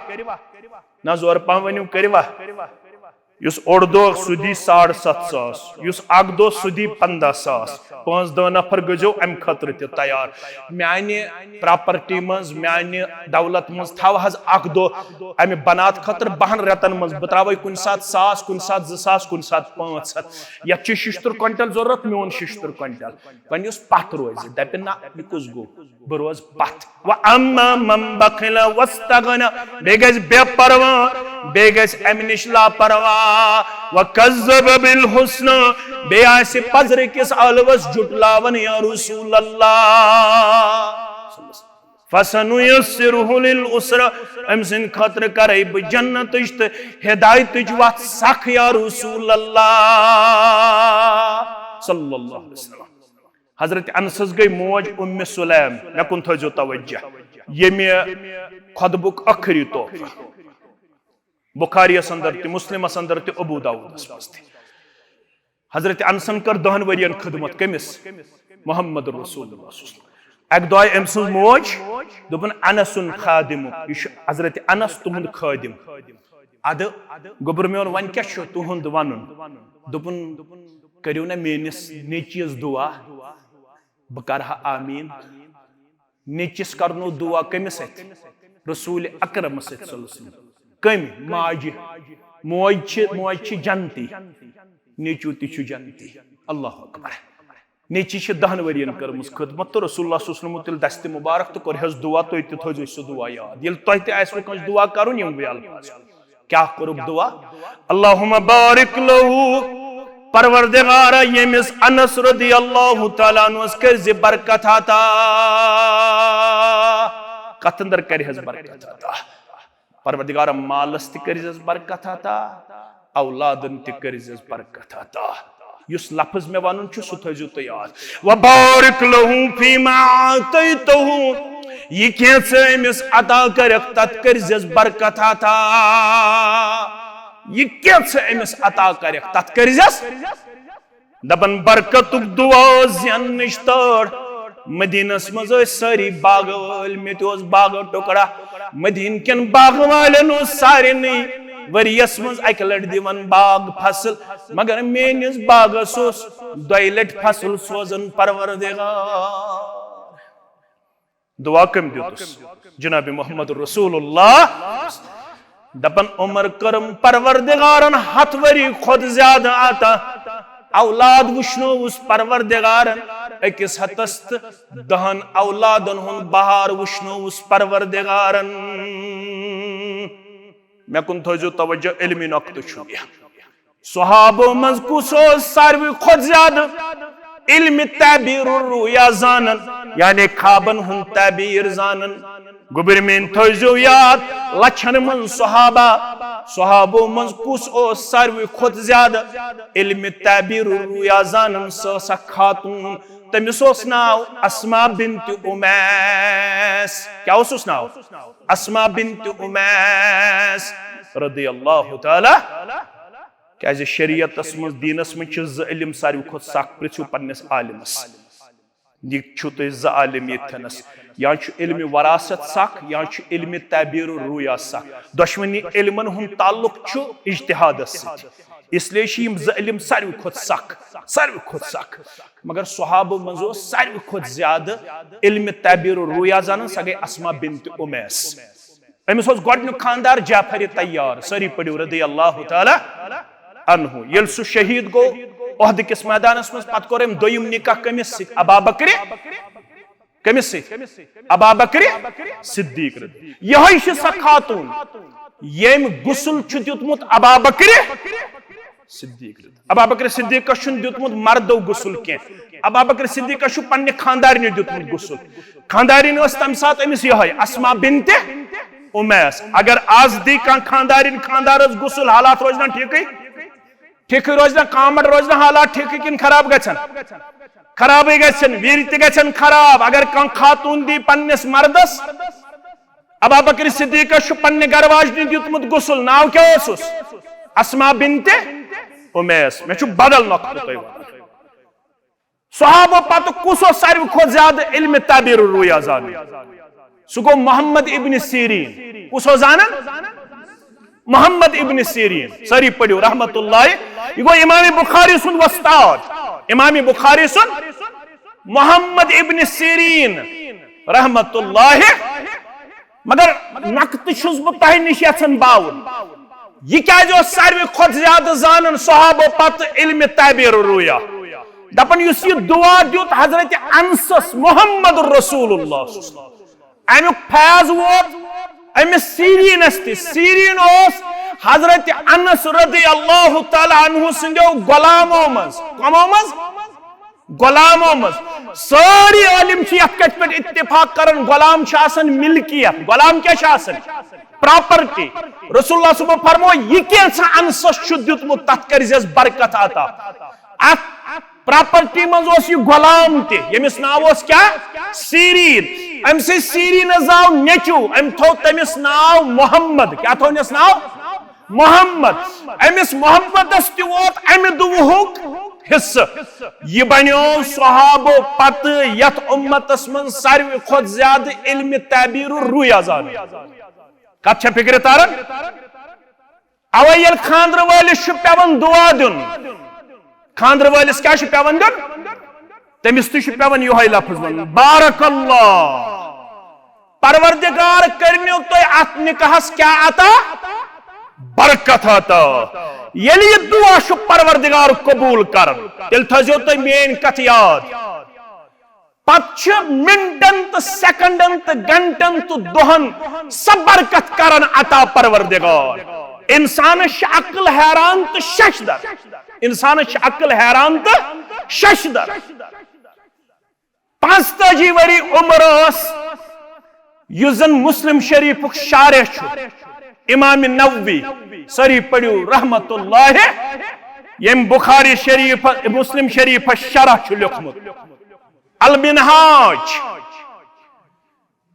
نہ زورٕ پہم ؤنِو، کٔرِوا؟ یُس اوٚڑ دۄہ سُہ دی ساڑ ستھ ساس، یُس اکھ دۄہ سُہ دی پنٛداہ ساس۔ پانٛژھ دَہ نفر گٔژھۍزیو اَمہِ خٲطرٕ تہِ تیار۔ میانہِ پراپرٹی منٛز، میانہِ دولت منٛز تھاو حظ اکھ دۄہ اَمہِ بنات خٲطرٕ بَہَن رٮ۪تن منٛز۔ بہٕ تراوے کُنہِ ساتہٕ ساس، کُنہِ ساتہٕ زٕ ساس، کُنہِ ساتہٕ پانٛژھ ہَتھ۔ یَتھ چھُ شِشتُر کوینٹل ضروٗرت، میون شِشتُر کوینٹل۔ وۄنۍ یُس پتھ روزِ، دَپہِ، "نہ، یہِ کُس گوٚو؟" بہٕ روزٕ پتھ۔ وَأَمَّا مَن بَخِلَ وَاسْتَغْنَىٰ، بیٚیہِ گژھِ بے پرواہ، بیٚیہِ گژھِ اَمہِ نِش لاپرواہ۔ وَكَذَّبَ بِالْحُسْنَىٰ، بیٚیہِ آسہِ پزرٕ کِس ٲلوَس جُٹلاوان، یا رسول اللہ۔ فَسَنُيَسِّرُهُ لِلْيُسْرَىٰ، أمۍ سٕنٛدِ خٲطرٕ کرے بہٕ جنتٕچ تہٕ ہدایتٕچ وَتھ سَکھ، یا رسول اللہ صلی اللہ علیہ وسلم۔ حضرت انسس گٔے موج ام سلیم، مےٚ کُن تھٲیزیو توجہ، ییٚمہِ خطبُک ٲخری تحفہٕ۔ بخاریَس اندر تہِ، مسلمس اندر تہِ، ابو داؤدس منٛز تہِ۔ حضرت انسن کٔر دَہَن ؤرین خدمت۔ کٔمِس؟ محمد رسول اللہ صلی اللہ علیہ وسلم۔ اکہِ دۄہ آیہِ أمۍ سٕنٛز موج، دوٚپُن، "انس خادمک"، یہِ چھُ حضرت انس تُہُنٛد خٲدِم۔ ادٕ گوٚبُر میون، وۄنۍ کیٛاہ چھُ تُہُنٛد ونُن؟ دوٚپُن، "کٔرِو نا میٲنِس نیٚچوِس دُعا، بہٕ کرٕ ہا آمیٖن۔" نیٚچوِس کرنو دُعا کٔمِس اَتھِ؟ رسول اکرمس اَتھِ صلی اللہ علیہ وسلم۔ کٔمۍ؟ ماجہِ۔ موج چھِ، موج چھِ جنتی، نیٚچوٗ تہِ چھُ جنتی۔ اللہ اکبر۔ نیٚچوِ چھِ دَہَن ؤرین کٔرمٕژ خدمت تہٕ رسول اللہ صلی اللہ علیہ وسلم تُل دستِ مبارک تہٕ کوٚرہَس دُعا، تُہۍ تہِ تھٲیزیو سُہ دُعا یاد۔ ییٚلہِ تۄہہِ تہِ آسِوٕ کٲنٛسہِ دُعا کَرُن، یِموٕے الفاظ۔ کیٛاہ کوٚرُکھ دُعا؟ "اللہم بارک لہو"، پروردگارا، ییٚمِس انس رضی اللہ تعالیٰ عنہس کٔرۍ زِ برکت عطا۔ کتھ اندر کٔرۍ حظ برکت عطا؟ پروردگارا، مالس تہِ کٔرۍ زٮ۪س برکت عطا، اولادن تہِ کٔرۍ زٮ۪س برکت عطا۔ یُس لفظ مےٚ ونُن چھُ، سُہ تھٲیزیو تُہۍ یاد۔ "وبارک لہو فیما اعطیتہ"، یہِ کینٛہہ ژٕ أمِس عطا کٔرِکھ، تتھ کٔرۍ زٮ۪س برکت عطا۔ یہِ کینٛہہ ژٕ أمِس عطا کٔرِکھ، تتھ کٔرۍ زٮ۪س۔ دپان، برکتُک دُعا زیننٕچ تٲڑ۔ مدینس منٛز ٲسۍ سٲری باغہٕ وٲلۍ، مےٚ تہِ اوس باغہٕ ٹُکڑا۔ مدینہٕ کٮ۪ن باغہٕ والٮ۪ن اوس سارنٕے ؤریس منٛز اکہِ لٹہِ دِوان باغ فصل، مگر میٲنِس باغس اوس دۄیہِ لٹہِ فصل سوزان پروردگار۔ دُعا کٔمۍ دیُتُس؟ جناب محمد رسول اللہ۔ دپان، عمر کٔرٕم پروردگارن ہتھ ؤری کھۄتہٕ زیادٕ عطا۔ اولاد وٕچھنووُس پروردگارن، أکِس ہتس تہٕ دَہن اولادن ہُنٛد بہار وٕچھنووُس پروردگارن۔ مےٚ کُن تھٲیزیو توجہ، علمی نۄقطہٕ چھُ یہِ۔ صحابو منٛز کُس اوس ساروی کھۄتہٕ زیادٕ علمِ تعبیر الرؤیا زانان؟ یعنی خوابن ہُنٛد تعبیر زانن۔ گوٚبرۍ میٲنۍ، تھٲوزیو یاد، لچھن منٛز صحابہ، صحابو منٛز کُس اوس ساروی کھۄتہٕ زیادٕ علم تعبیر الرؤیا زانن؟ سۄ ٲس اکھ خاتون، تٔمِس اوس ناو اسما بنت امیس۔ کیٛاہ اوسُس ناو؟ اسما بنت امیس رضی اللہ تعالیٰ۔ کیازِ شریعتس منٛز، دینس منٛز چھِ زٕ علم ساروی کھۄتہٕ سخ، پرژھِو پننِس عالمس۔ یہِ چھُو تُہۍ زٕ عالم ییٚتھٮ۪نس، یا چھُ علم وراثت سخ، یا چھُ علم تعبیر الرؤیا سخ۔ دۄشوٕنی علمن ہُنٛد تعلق چھُ اجتہادس سۭتۍ، اس لیے چھِ یِم زٕ علم ساروی کھۄتہٕ سخ، ساروی کھۄتہٕ سخ۔ مگر صحابہٕ منٛز اوس ساروی کھۄتہٕ زیادٕ علم تعبیر الرؤیا زانان، سۄ گٔے اسما بنت امیس۔ أمِس اوس گۄڈٕنیُک خانٛدار جعفر طیار، سٲری پٔرِو رضی اللہ تعالیٰ عنہ۔ ییٚلہِ سُہ شہیٖد گوٚو احد کِس میدانس منٛز، پتہٕ کوٚر أمۍ دوٚیِم نکاح کٔمِس سۭتۍ؟ ابا بکرِ، کٔمِس سۭتۍ؟ ابا بکرِ صدیق رضی۔ یِہوٚے چھِ سۄ خاتون، ییٚمۍ غسل چھُ دیُتمُت ابا بکرِ صدیق۔ ابا بکر صدیقس چھُنہٕ دیُتمُت مردو غسل کینٛہہ، ابا بکر صدیقس چھُ پننہِ خانٛدارنہِ دیُتمُت غسل۔ خانٛدارِنۍ ٲس تمہِ ساتہٕ أمِس یِہوٚے اسما بنت امیس۔ اگر از دی کانٛہہ خانٛدارِنۍ خانٛدارس غسل، حالات روزِ نا ٹھیٖکٕے؟ ٹھیٖکٕے روزِ نا؟ کامٹ روزِ نا؟ حالات ٹھیٖکٕے کِنہٕ خراب گژھن؟ خرابٕے گژھن، وِرِ تہِ گژھن خراب۔ اگر کانٛہہ خاتوٗن دی پننِس مردس، ابا بکر صدیقس چھُ پننہِ گرٕ واجنہِ دیُتمُت غسل، ناو کیٛاہ اوسُس؟ اسما بنت امیس۔ مےٚ چھُ بدل نۄقطہٕ تۄہہِ وَنُن۔ صحابو پتہٕ کُس اوس ساروی کھۄتہٕ زیادٕ علم تعبیر الرؤیا زانان؟ سُہ گوٚو محمد ابن سیرین۔ کُس اوس زانان؟ محمد ابن سیرین۔ سٲری پٔرِو رحمت اللہ۔ یہِ گوٚو امام بخاری سُنٛد وۄستاد۔ امام بخاری سُنٛد محمد ابن سیرین رحمت اللہ۔ مگر نقطہٕ چھُس بہٕ تۄہہِ نِش یژھان باوُن، یہِ کیازِ اوس ساروی کھۄتہٕ زیادٕ زانان صحابو پتہٕ علم تعبیر الرؤیا؟ دپان یُس یہِ دعا دیُت حضرت انسس، محمد رسول اللہ صلی اللہ علیہ وسلم، امیُک فیض ووت أمِس سیرینس تہِ۔ سیرین اوس حضرت انس رضی اللہ تعالیٰ عنہ سٕنٛدیو غلامو منٛز۔ کمو منٛز؟ غلامو منٛز۔ سٲری عٲلم چھِ یتھ کتھِ پٮ۪ٹھ اتفاق کران، غلام چھُ آسان ملکیت۔ غلام کیٛاہ چھُ آسان؟ پراپرٹی۔ رسول اللہ صٲبن فرموو، یہِ کینٛژھا انسس چھُ دیُتمُت، تتھ کٔرزٮ۪س برکت عطا۔ اتھ پراپرٹی منٛز اوس یہِ غلام تہِ، ییٚمِس ناو اوس کیٛاہ؟ سیرین۔ أمۍ سٕے سیرینس زاو نیٚچو، أمۍ تھوو تٔمِس ناو محمد۔ کیٛاہ تھوونس ناو؟ محمد۔ أمِس محمدس تہِ ووت امہِ دُعہُک حصہٕ۔ یہِ بنیو صحابو پتہٕ یتھ امتس منٛز ساروی کھۄتہٕ زیادٕ علم تعبیر الرؤیا زانان۔ کتھ چھےٚ فکرِ تران؟ اوے ییٚلہِ خانٛدرٕ وٲلِس چھُ پٮ۪وان دُعا دیُن، خانٛدرٕ وٲلِس کیٛاہ چھُ پٮ۪وان دیُن؟ تٔمِس تہِ چھُ پٮ۪وان یِہوٚے لفظ وَنُن، بارک اللہ، پروردگار کٔرِنو تۄہہِ اَتھ نِکاحَس کیٛاہ عطا؟ برکت عطا۔ ییٚلہِ یہِ دُعا چھُ پروردگار قبوٗل کران، تیٚلہِ تھٲیزیو تُہۍ میٛٲنۍ کَتھ یاد۔ پتہٕ چھِ منٹن تہٕ سیکنڈن تہٕ گھنٹن تہٕ دۄہن سۄ برکت کران عطا پروردگار۔ انسانس چھِ عقل حیران تہٕ ششدر۔ انسانس چھِ عقل حیران تہٕ ششدر۔ پانٛژتٲجی ؤری عمر ٲس، یُس زن مسلم شریفُک شارح چھُ، امام نووی، سٲری پٔرِو رحمت اللہ، ییٚمۍ بخاری شریف، مسلم شریفس شرح چھُ لیوٚکھمُت۔ المنہاج۔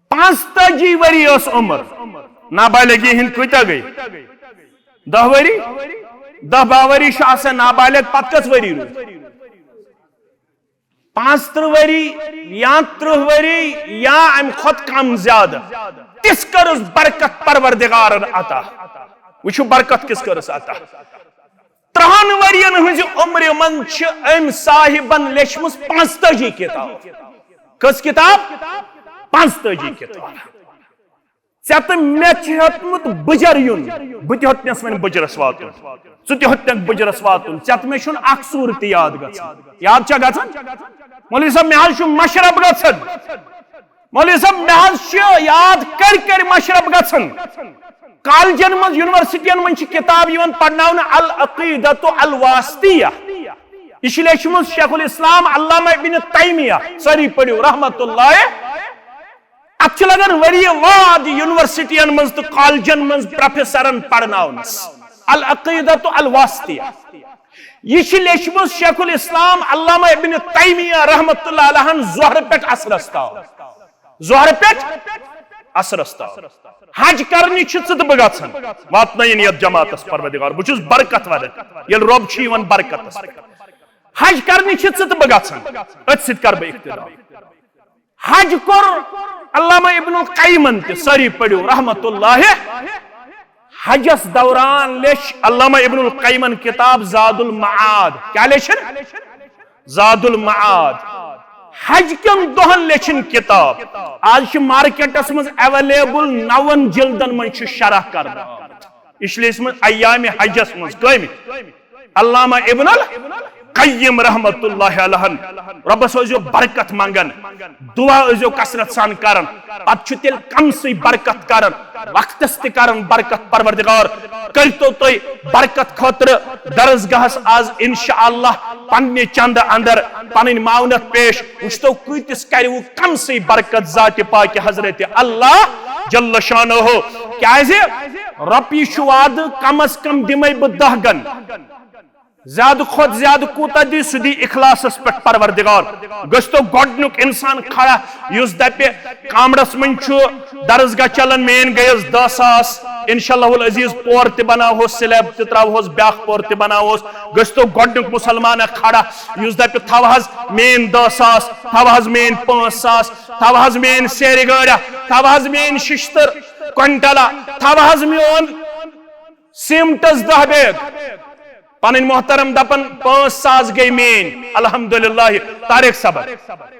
پانٛژتٲجی ؤری ٲس عمر۔ نابالغی ہٕنٛدۍ کۭتیاہ گٔے؟ دَہ ؤری؟ دَہ باہ ؤری چھُ آسان نابالغ، پتہٕ کٔژ ؤری روٗدۍ؟ پانٛژترٕٛہ ؤری یا ترٕٛہ ؤری یا اَمہِ کھۄتہٕ کم زیادٕ۔ تِژھ کٔرٕس برکت پروردگارن عطا۔ وٕچھِو برکت کِژھ کٔرٕس عطا۔ ترٛہن ؤرین ہٕنٛزِ عمرِ منٛز چھِ أمۍ صاحبن لیچھمٕژ پانٛژتٲجی کِتاب۔ کٔژ کِتاب؟ پانٛژتٲجی کِتاب۔ ژےٚ تہٕ مےٚ چھُ ہیوٚتمُت بُجر یُن، بہٕ تہِ ہیوٚتنس وۄنۍ بُجرس واتُن، ژٕ تہِ ہیوٚتنکھ بُجرس واتُن۔ ژےٚ تہٕ مےٚ چھُنہٕ اکھ سوٗر تہِ یاد گژھان۔ یاد چھا گژھان؟ مولوی صٲب، مےٚ حظ چھُ مشرب گژھان۔ مولوی صٲب، مےٚ حظ چھُ یاد کٔرۍ کٔرۍ مشرب گژھان۔ کالجن منٛز، یونیورسٹین منٛز چھِ کِتاب یِوان پرناونہٕ، العقیدۃ الواسطیہ۔ یہِ چھِ لیچھمٕژ شیخ الاسلام علامہ ابن تیمیہ، سٲری پٔرِو، رحمت اللہ۔ اتھ چھِ لگان ؤری واد یونیورسٹین منٛز تہٕ کالجن منٛز پروفیسرن پرناونس۔ العقیدۃ الواسطیہ۔ یہِ چھِ لیچھمٕژ شیخ الاسلام علامہ ابن تیمیہ رحمت اللہ علیہ ہن ظہرٕ پٮ۪ٹھ عصرس تام۔ ظہرٕ پٮ۪ٹھ عصرس تام۔ حج کرنہِ چھِ ژٕ تہٕ بہٕ گژھان۔ واتنٲیِن یتھ جماعتس پروردگار۔ بہٕ چھُس برکت ودان۔ ییٚلہِ رۄب چھُ یِوان برکتس پٮ۪ٹھ۔ حج کرنہِ چھِ ژٕ تہٕ بہٕ گژھان۔ أتھۍ سۭتۍ کرٕ بہٕ اقتدا۔ حج کوٚر علامہ ابن القیمن تہِ، سٲری پٔرِو، رحمت اللہ۔ حجس دوران لیچھ علامہ ابن القیمن کتاب زاد المعاد۔ کیٛاہ لیچھن؟ زاد المعاد۔ حج کٮ۪ن دۄہن لیچھن کتاب۔ آز چھِ مارکیٹس منٛز اویلیبل، نون جلدن منٛز چھُ شرح کرنہٕ آمُت۔ اس لیے ٲسۍ مٕتۍ ایام حجس منٛز کٲمہِ۔ علامہ ابن القیم رحمت اللہ علیہ۔ رۄبس ٲسۍزیو برکت منگان، دعا ٲسۍزیو کثرت سان کران۔ پتہٕ چھُ تیٚلہِ کم سٕے برکت کران، وقتس تہِ کران برکت۔ پروردگار کٔرۍتو تُہۍ برکت خٲطرٕ درسگاہس آز انشاءاللہ پننہِ چندٕ اندر پنٕنۍ معاونت پیش۔ وٕچھتو کۭتِس کروٕ کم سٕے برکت ذاتِ پاکِ حضرت اللہ جل شانہ۔ کیازِ؟ رۄپیہِ چھُ وعدٕ، کم از کم دِمے بہٕ دہ گن۔ زیادٕ کھۄتہٕ زیادٕ کوٗتاہ دی، سُہ دی اخلاصس پٮ۪ٹھ پروردگار۔ گٔژھتو گۄڈنیُک انسان کھڑا یُس دپہِ، کامرس منٛز چھُ درسگاہ چلان، مین گٔیس دہ ساس، انشاءاللہ العزیز پور تہِ بناوہوس، سلیب تہِ تراوہوس، بیاکھ پور تہِ بناوہوس۔ گٔژھتو گۄڈنیُک مسلمانہ کھڑا یُس دپہِ، تھاو حظ مین دہ ساس، تھاو حظ مین پانٛژھ ساس، تھاو حظ مین سیرِ گٲڑا، تھاو حظ مین ششتٕر کوینٹلا، تھاو حظ میون سیمٹس دہ بیگ۔ پنٕنۍ محترم دپان، پانٛژھ ساس گٔے میٲنۍ، الحمدللہ۔ طارق صٲبن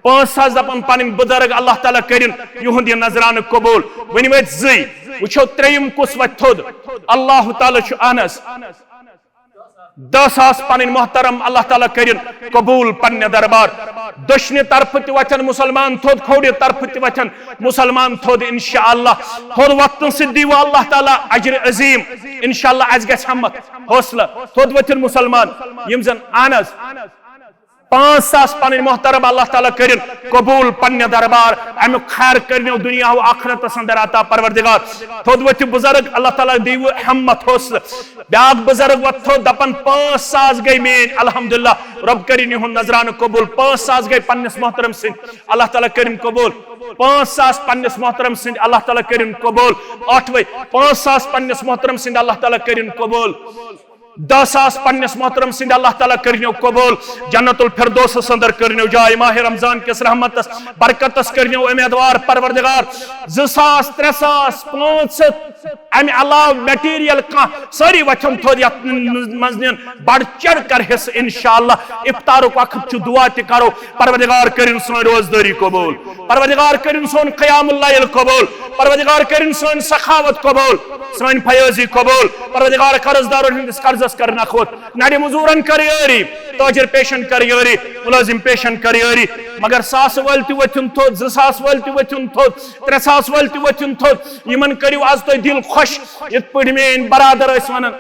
پانٛژھ ساس دپان پنٕنۍ بزرگ، اللہ تعالیٰ کٔرِن یِہُنٛد یہِ نذرانہٕ قبول۔ وۄنۍ وٲتۍ زٕے، وٕچھو ترٛیٚیِم کُس وۄتھِ تھوٚد۔ اللہ تعالیٰ چھُ، اہن حظ۔ دہ ساس پنٕنۍ محترم، اللہ تعالیٰ کٔرِن قبول پننہِ دربار۔ دٔچھنہِ طرفہٕ تہِ وۄتھن مسلمان تھوٚد، کھوورِ طرفہٕ تہِ وۄتھن مسلمان تھوٚد انشاءاللہ۔ تھوٚد وۄتھنہٕ سۭتۍ دِیِو اللہ تعالیٰ اجر عظیم۔ انشاءاللہ اسہِ گژھِ ہمت، حوصلہٕ۔ تھوٚد ؤتھِن مسلمان، یِم زن، اہن حظ، پانٛژھ ساس پنٕنۍ محترم، اللہ تعالیٰ کٔرِن قبول پننہِ دربار۔ امیُک خیر کٔرِنو دُنیا و آخرتس اندر عطا پروردگار۔ تھوٚد ؤتھِو بزرگ، اللہ تعالیٰ دِیِو ہمت، حوصلہٕ۔ بیاکھ بزرگ وۄتھو دپان، پانٛژھ ساس گٔے میٲنۍ، الحمدللہ، رۄب کٔرِن یِہُنٛد نذرانہٕ قبول۔ پانٛژھ ساس گٔے پننِس محترم سٕنٛدۍ، اللہ تعالیٰ کٔرِن قبول۔ پانٛژھ ساس پننِس محترم سٕنٛدۍ، اللہ تعالیٰ کٔرِن قبول۔ ٲٹھوے، پانٛژھ ساس پننِس محترم سٕنٛدۍ، اللہ تعالیٰ کٔرِن قبول۔ دہ ساس پننِس محترم سٕنٛدۍ، اللہ تعالیٰ کٔرِنو قبول۔ جنت الفردوسس اندر کٔرِنو جاے۔ ماہ رمضان کِس رحمتس برکتس کٔرِنو امیدوار پروردگار۔ زٕ ساس، ترٛےٚ ساس، پانٛژھ ہتھ، امہِ علاوٕ میٹیریل کانٛہہ، سٲری وۄتھن تھوٚد یتھ منٛز نِن، بڑ چڑھ کر حصہٕ انشاءاللہ۔ افطارُک وقت چھُ، دعا تہِ کرو، پروردگار کٔرِن سٲنۍ روزدٲری قبول۔ پروردگار کٔرِن سون قیام اللیل قبول۔ پروردگار کٔرِن سٲنۍ سخاوت قبول، سٲنۍ فیٲضی قبول۔ پروردگار قرض دارن ہٕنٛدِس قرضس کر نکھوت، نڑِ مزورن کر یٲری، تاجر پیشن کر یٲری، ملازم پیشن کر یٲری۔ مگر ساس وٲلۍ تہِ ؤتھِن تھوٚد، زٕ ساس وٲلۍ تہِ ؤتھِن تھوٚد، ترٛےٚ ساس وٲلۍ تہِ ؤتھِن تھوٚد۔ یِمن کٔرِو از تُہۍ دِل خۄش، یِتھ پٲٹھۍ میٲنۍ برادر ٲسۍ ونان۔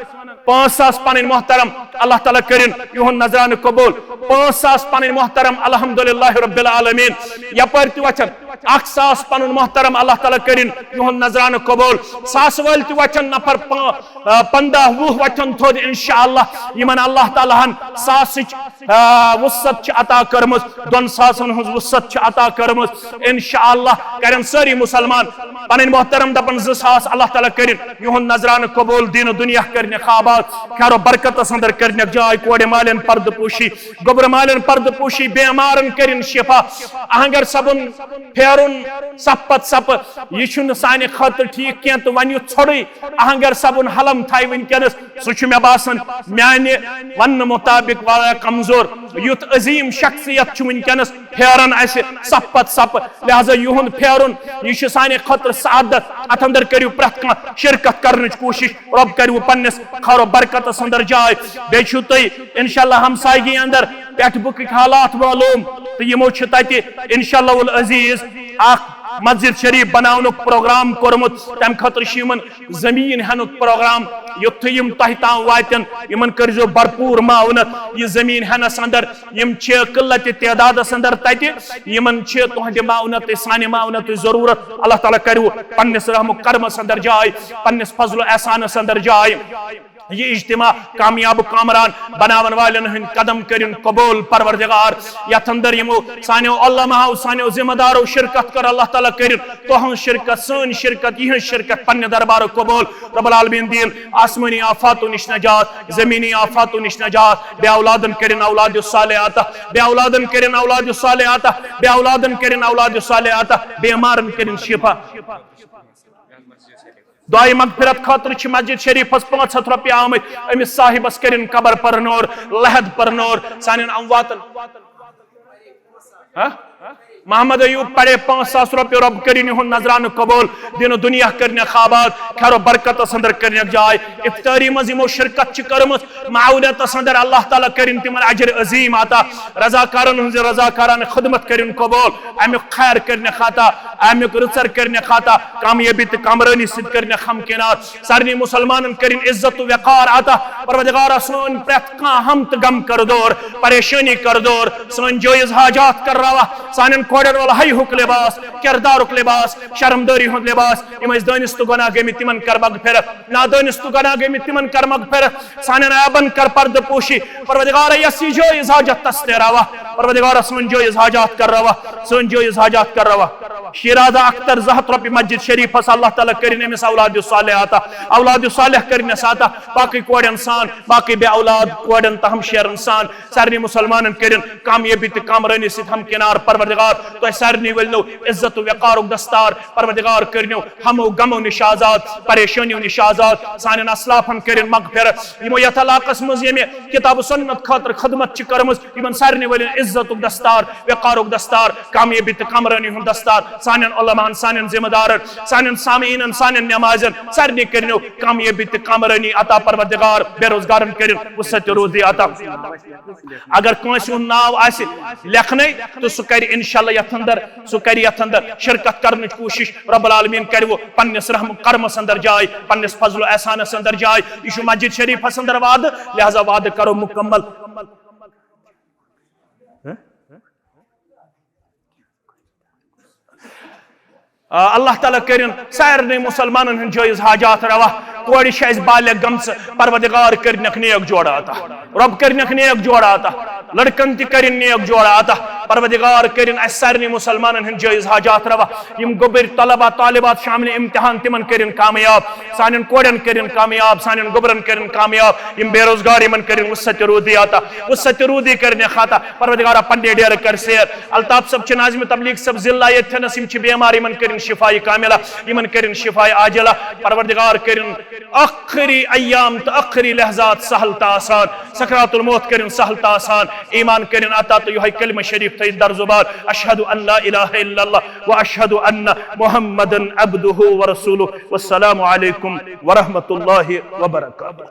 پانٛژھ ساس پنٕنۍ محترم، اللہ تعالیٰ کٔرِن یِہُنٛد نذرانہٕ قبول۔ پانٛژھ ساس پنٕنۍ محترم، الحمدللہ رب العالمین۔ یپٲرۍ تہِ وۄتھن اکھ ساس پنُن محترم، اللہ تعالیٰ کٔرِن یِہُنٛد نذرانہٕ قبول۔ ساس وٲلۍ تہِ وۄتھن نفر پا-، آ، پنٛداہ وُہ وۄتھن تھوٚد انشاءاللہ۔ یِمن اللہ تعالیٰ ہن ساسٕچ، آ، وُسعت چھِ عطا کٔرمٕژ، دۄن ساسن ہٕنٛز وُسعت چھِ عطا کٔرمٕژ۔ انشاءاللہ کرن سٲری مسلمان پنٕنۍ محترم دپن زٕ ساس، اللہ تعالیٰ کٔرِن یِہُنٛد نذرانہٕ قبول، دیٖنہٕ دُنیا کٔرنکھ آباد، خیر و برکتس اندر کٔرنکھ جاے، کورِ مالٮ۪ن پردٕ پوشی، گوٚبرٕ مالٮ۪ن پردٕ پوشی، بیمارن کٔرِن شفا۔ اہنگر صٲبُن پھیرُن صف پتہٕ صفہٕ، یہِ چھُنہٕ سانہِ خٲطرٕ ٹھیٖک کینٛہہ تہٕ وۄنۍ یُتھ ژھوٚرُے اہنگر صٲبُن حلم تھایہِ وٕنکیٚنس، سُہ چھُ مےٚ باسان میانہِ وننہٕ مطابق واریاہ کمزور۔ یُتھ عظیم شخصیت چھُ وٕنکیٚنس پھیران اسہِ صف پتہٕ صفہٕ، لہذا یِہُنٛد پھیرُن، یہِ چھُ سانہِ خٲطرٕ سعادت۔ اتھ اندر کٔرِو پرٛٮ۪تھ کانٛہہ شرکت کرنٕچ کوٗشش، رۄب کٔرِو پننِس خیر و برکتس اندر جاے۔ بیٚیہِ چھِو تُہۍ انشاءاللہ ہمسایگی اندر پٮ۪ٹھ بُکٕکۍ حالات معلوم، تہٕ یِمو چھِ تتہِ انشاءاللہ العزیز اکھ مسجد شریف بناونُک پروگرام کوٚرمُت، تمہِ خٲطرٕ چھُ یِمن زٔمیٖن ہٮ۪نُک پروگرام۔ یُتھُے یِم تۄہہِ تام واتن، یِمن کٔرزیو بھرپوٗر معاونت۔ یہِ زٔمیٖن ہٮ۪نس اندر یِم چھِ قلت تعدادس اندر تتہِ، یِمن چھِ تُہنٛدِ معاونتٕچ، سانہِ معاونتٕچ ضروٗرت۔ اللہ تعالیٰ کٔرِو پننِس رحم و کرمس اندر جاے، پننِس فضل و احسانس اندر جاے۔ یہِ اجتماع کامیاب و کامران بناون والٮ۪ن ہٕنٛدۍ قدم کٔرِن قبول پروردگار۔ یتھ اندر یِمو سانیو علماءو، سانیو ذمہ دارو شرکت کٔر، اللہ تعالیٰ کٔرِن تُہنٛز شرکت، سٲنۍ شرکت، یِہنٛز شرکت پننہِ دربارُک قبول۔ رب العالمین دِیِن آسمٲنی آفاتو نِش نجات، زمینی آفاتو نِش نجات، بے اولادن کٔرِن اولاد صالح عطا، بے اولادن کٔرِن اولاد صالح عطا، بے اولادن کٔرِن اولاد صالح عطا، بیمارن کٔرِن شفا۔ دعائے مغفرت خٲطرٕ چھِ مسجد شریفس پانٛژھ ہتھ رۄپیہِ آمٕتۍ، أمِس صاحبس کٔرِن قبر پرنور، لحد پرنور، سانٮ۪ن امواتن۔ ہا؟ محمد ایوب پڑے پانٛژھ ساس رۄپیہِ، رۄب کٔرِن یِہُنٛد نذرانہٕ قبول، دِنہٕ دُنیا کٔرنٮ۪کھ آباد، خیر و برکتس اندر کٔرنٮ۪کھ جاے۔ افطٲری منٛز یِمو شرکت چھِ کٔرمٕژ، معاونتس اندر اللہ تعالیٰ کٔرِن تِمن اجر عظیٖم عطا، رضاکارن ہٕنٛز رضاکارانہٕ خدمت کٔرِن قبول، امیُک خیر کٔرنٮ۪کھ عطا، امیُک رٕژر کٔرنٮ۪کھ عطا، کامیٲبی تہٕ کامرٲنی سۭتۍ کٔرنٮ۪کھ ہمکنار۔ سارنٕے مسلمانن کٔرِن عزت و وقار عطا۔ پروردگارا، سٲنۍ پرٛٮ۪تھ کانٛہہ ہم تہٕ غم کر دور، پریشٲنی کر دور، سٲنۍ جٲیز حاجات کر روا، سانٮ۪ن کورٮ۪ن وول حیہُک لباس، کردارُک لباس، شرمدٲری ہُنٛد لباس، یِم أسۍ دٲنِس تہٕ گۄناہ گٔمٕتۍ تِمن کر مغفرت، نادٲنِس تہٕ گۄناہ گٔمٕتۍ تِمن کر مغفرت، سانٮ۪ن عیبن کر پردٕ پوشی۔ پروردگارا، یۄس یہِ جٲیز حاجت تس تہِ روا، پروردگارا، سٲنۍ جٲیز حاجات کر روا، سٲنۍ جٲیز حاجات کر روا۔ شیرازہ اختر زٕ ہتھ رۄپیہِ مسجد شریفس، اللہ تعالیٰ کٔرِن أمِس اولاد صالح عطا، اولاد صالح کٔرِنس عطا، باقٕے کورٮ۪ن سان، باقٕے بے اولاد کورٮ۪ن تہٕ ہمشیرن سان، سارنٕے مسلمانن کٔرِن کامیٲبی تہٕ کامرٲنی سۭتۍ ہمکنار۔ پروردگار، تۄہہِ سارنٕے ؤلنو عزت و وقارُک دستار۔ پروردگار، کٔرنو ہمو غمو نِش آزاد، پریشٲنیو نِش آزاد۔ سانٮ۪ن اسلافن کٔرِن مغفرت، یِمو یتھ علاقس منٛز ییٚمہِ کتاب و سنت خٲطرٕ خدمت چھِ کٔرمٕژ، یِمن سارنٕے ؤلِن عزتُک دستار، وقارُک دستار، کامیٲبی تہٕ کامرٲنی ہُنٛد دستار۔ سانٮ۪ن علماہن، سانٮ۪ن ذمہ دارن، سانٮ۪ن سامعیٖنن، سانٮ۪ن نمازن، سارنٕے کٔرنو کامیٲبی تہٕ کامرٲنی عطا۔ پروردگار، بے روزگارن کٔرِن وسعت روزی عطا۔ اگر کٲنٛسہِ ہُنٛد ناو آسہِ لیکھنَے، تہٕ سُہ کَرِ انشاءاللہ یَتھ اندر، سُہ کَرِ یَتھ اندر شرکت کرنٕچ کوٗشِش۔ رب العالمین کَرِ وۄنۍ پننِس رحم و کرمس اندر جاے، پننِس فضل و احسانس اندر جاے۔ یہِ چھُ مسجد شریفس اندر وعدٕ، لہذا وعدٕ کرو مکمل۔ آ، اللہ تعالیٰ کٔرِن سارنٕے مسلمانن ہٕنٛدۍ جٲیز حاجات روا۔ کورِ چھِ اَسہِ بالغ گٔمژٕ، پروردگار کٔرِنَکھ نیک جوڑٕ عطا۔ رۄب کٔرِنَکھ نیک جوڑٕ عطا۔ لڑکن تہِ کٔرِن نیک جوڑٕ عطا۔ پروردگار کٔرِن اَسہِ سارنٕے مسلمانن ہٕنٛدۍ جٲیز حاجات روا۔ یِم گوٚبٕرۍ طلبہ طالبات شاملِ امتحان، تِمن کٔرِن کامیاب۔ سانٮ۪ن کورٮ۪ن کٔرِن کامیاب، سانٮ۪ن گوٚبرن کٔرِن کامیاب۔ یِم بے روزگار، یِمن کٔرِن وسعت روزی عطا۔ وسعت روزی کٔرِنَکھ عطا۔ پروردگارا، پننہِ ڈیرٕ کر سیر۔ الطاف صٲب چھِ ناظم تبلیغ صٲب ضلع ییٚتھٮ۪نس، یِم چھِ بیمار، یِمن کٔرِن شفایہِ کاملہ، یِمن کٔرِن شفایہِ عاجلہ۔ پروردگار کٔرِن ٲخری ایام تہٕ ٲخری لحظات سہل تہٕ آسان، سکرات الموت کٔرِن سہل تہٕ آسان، ایمان کٔرِن عطا تہٕ یِہوٚے کلمہ شریف تھٲیِن در زبان، اشہد ان لا الہ الا اللہ و اشہد ان محمدا عبدہ و رسولہ۔ والسلام علیکم ورحمۃ اللہ وبرکاتہ۔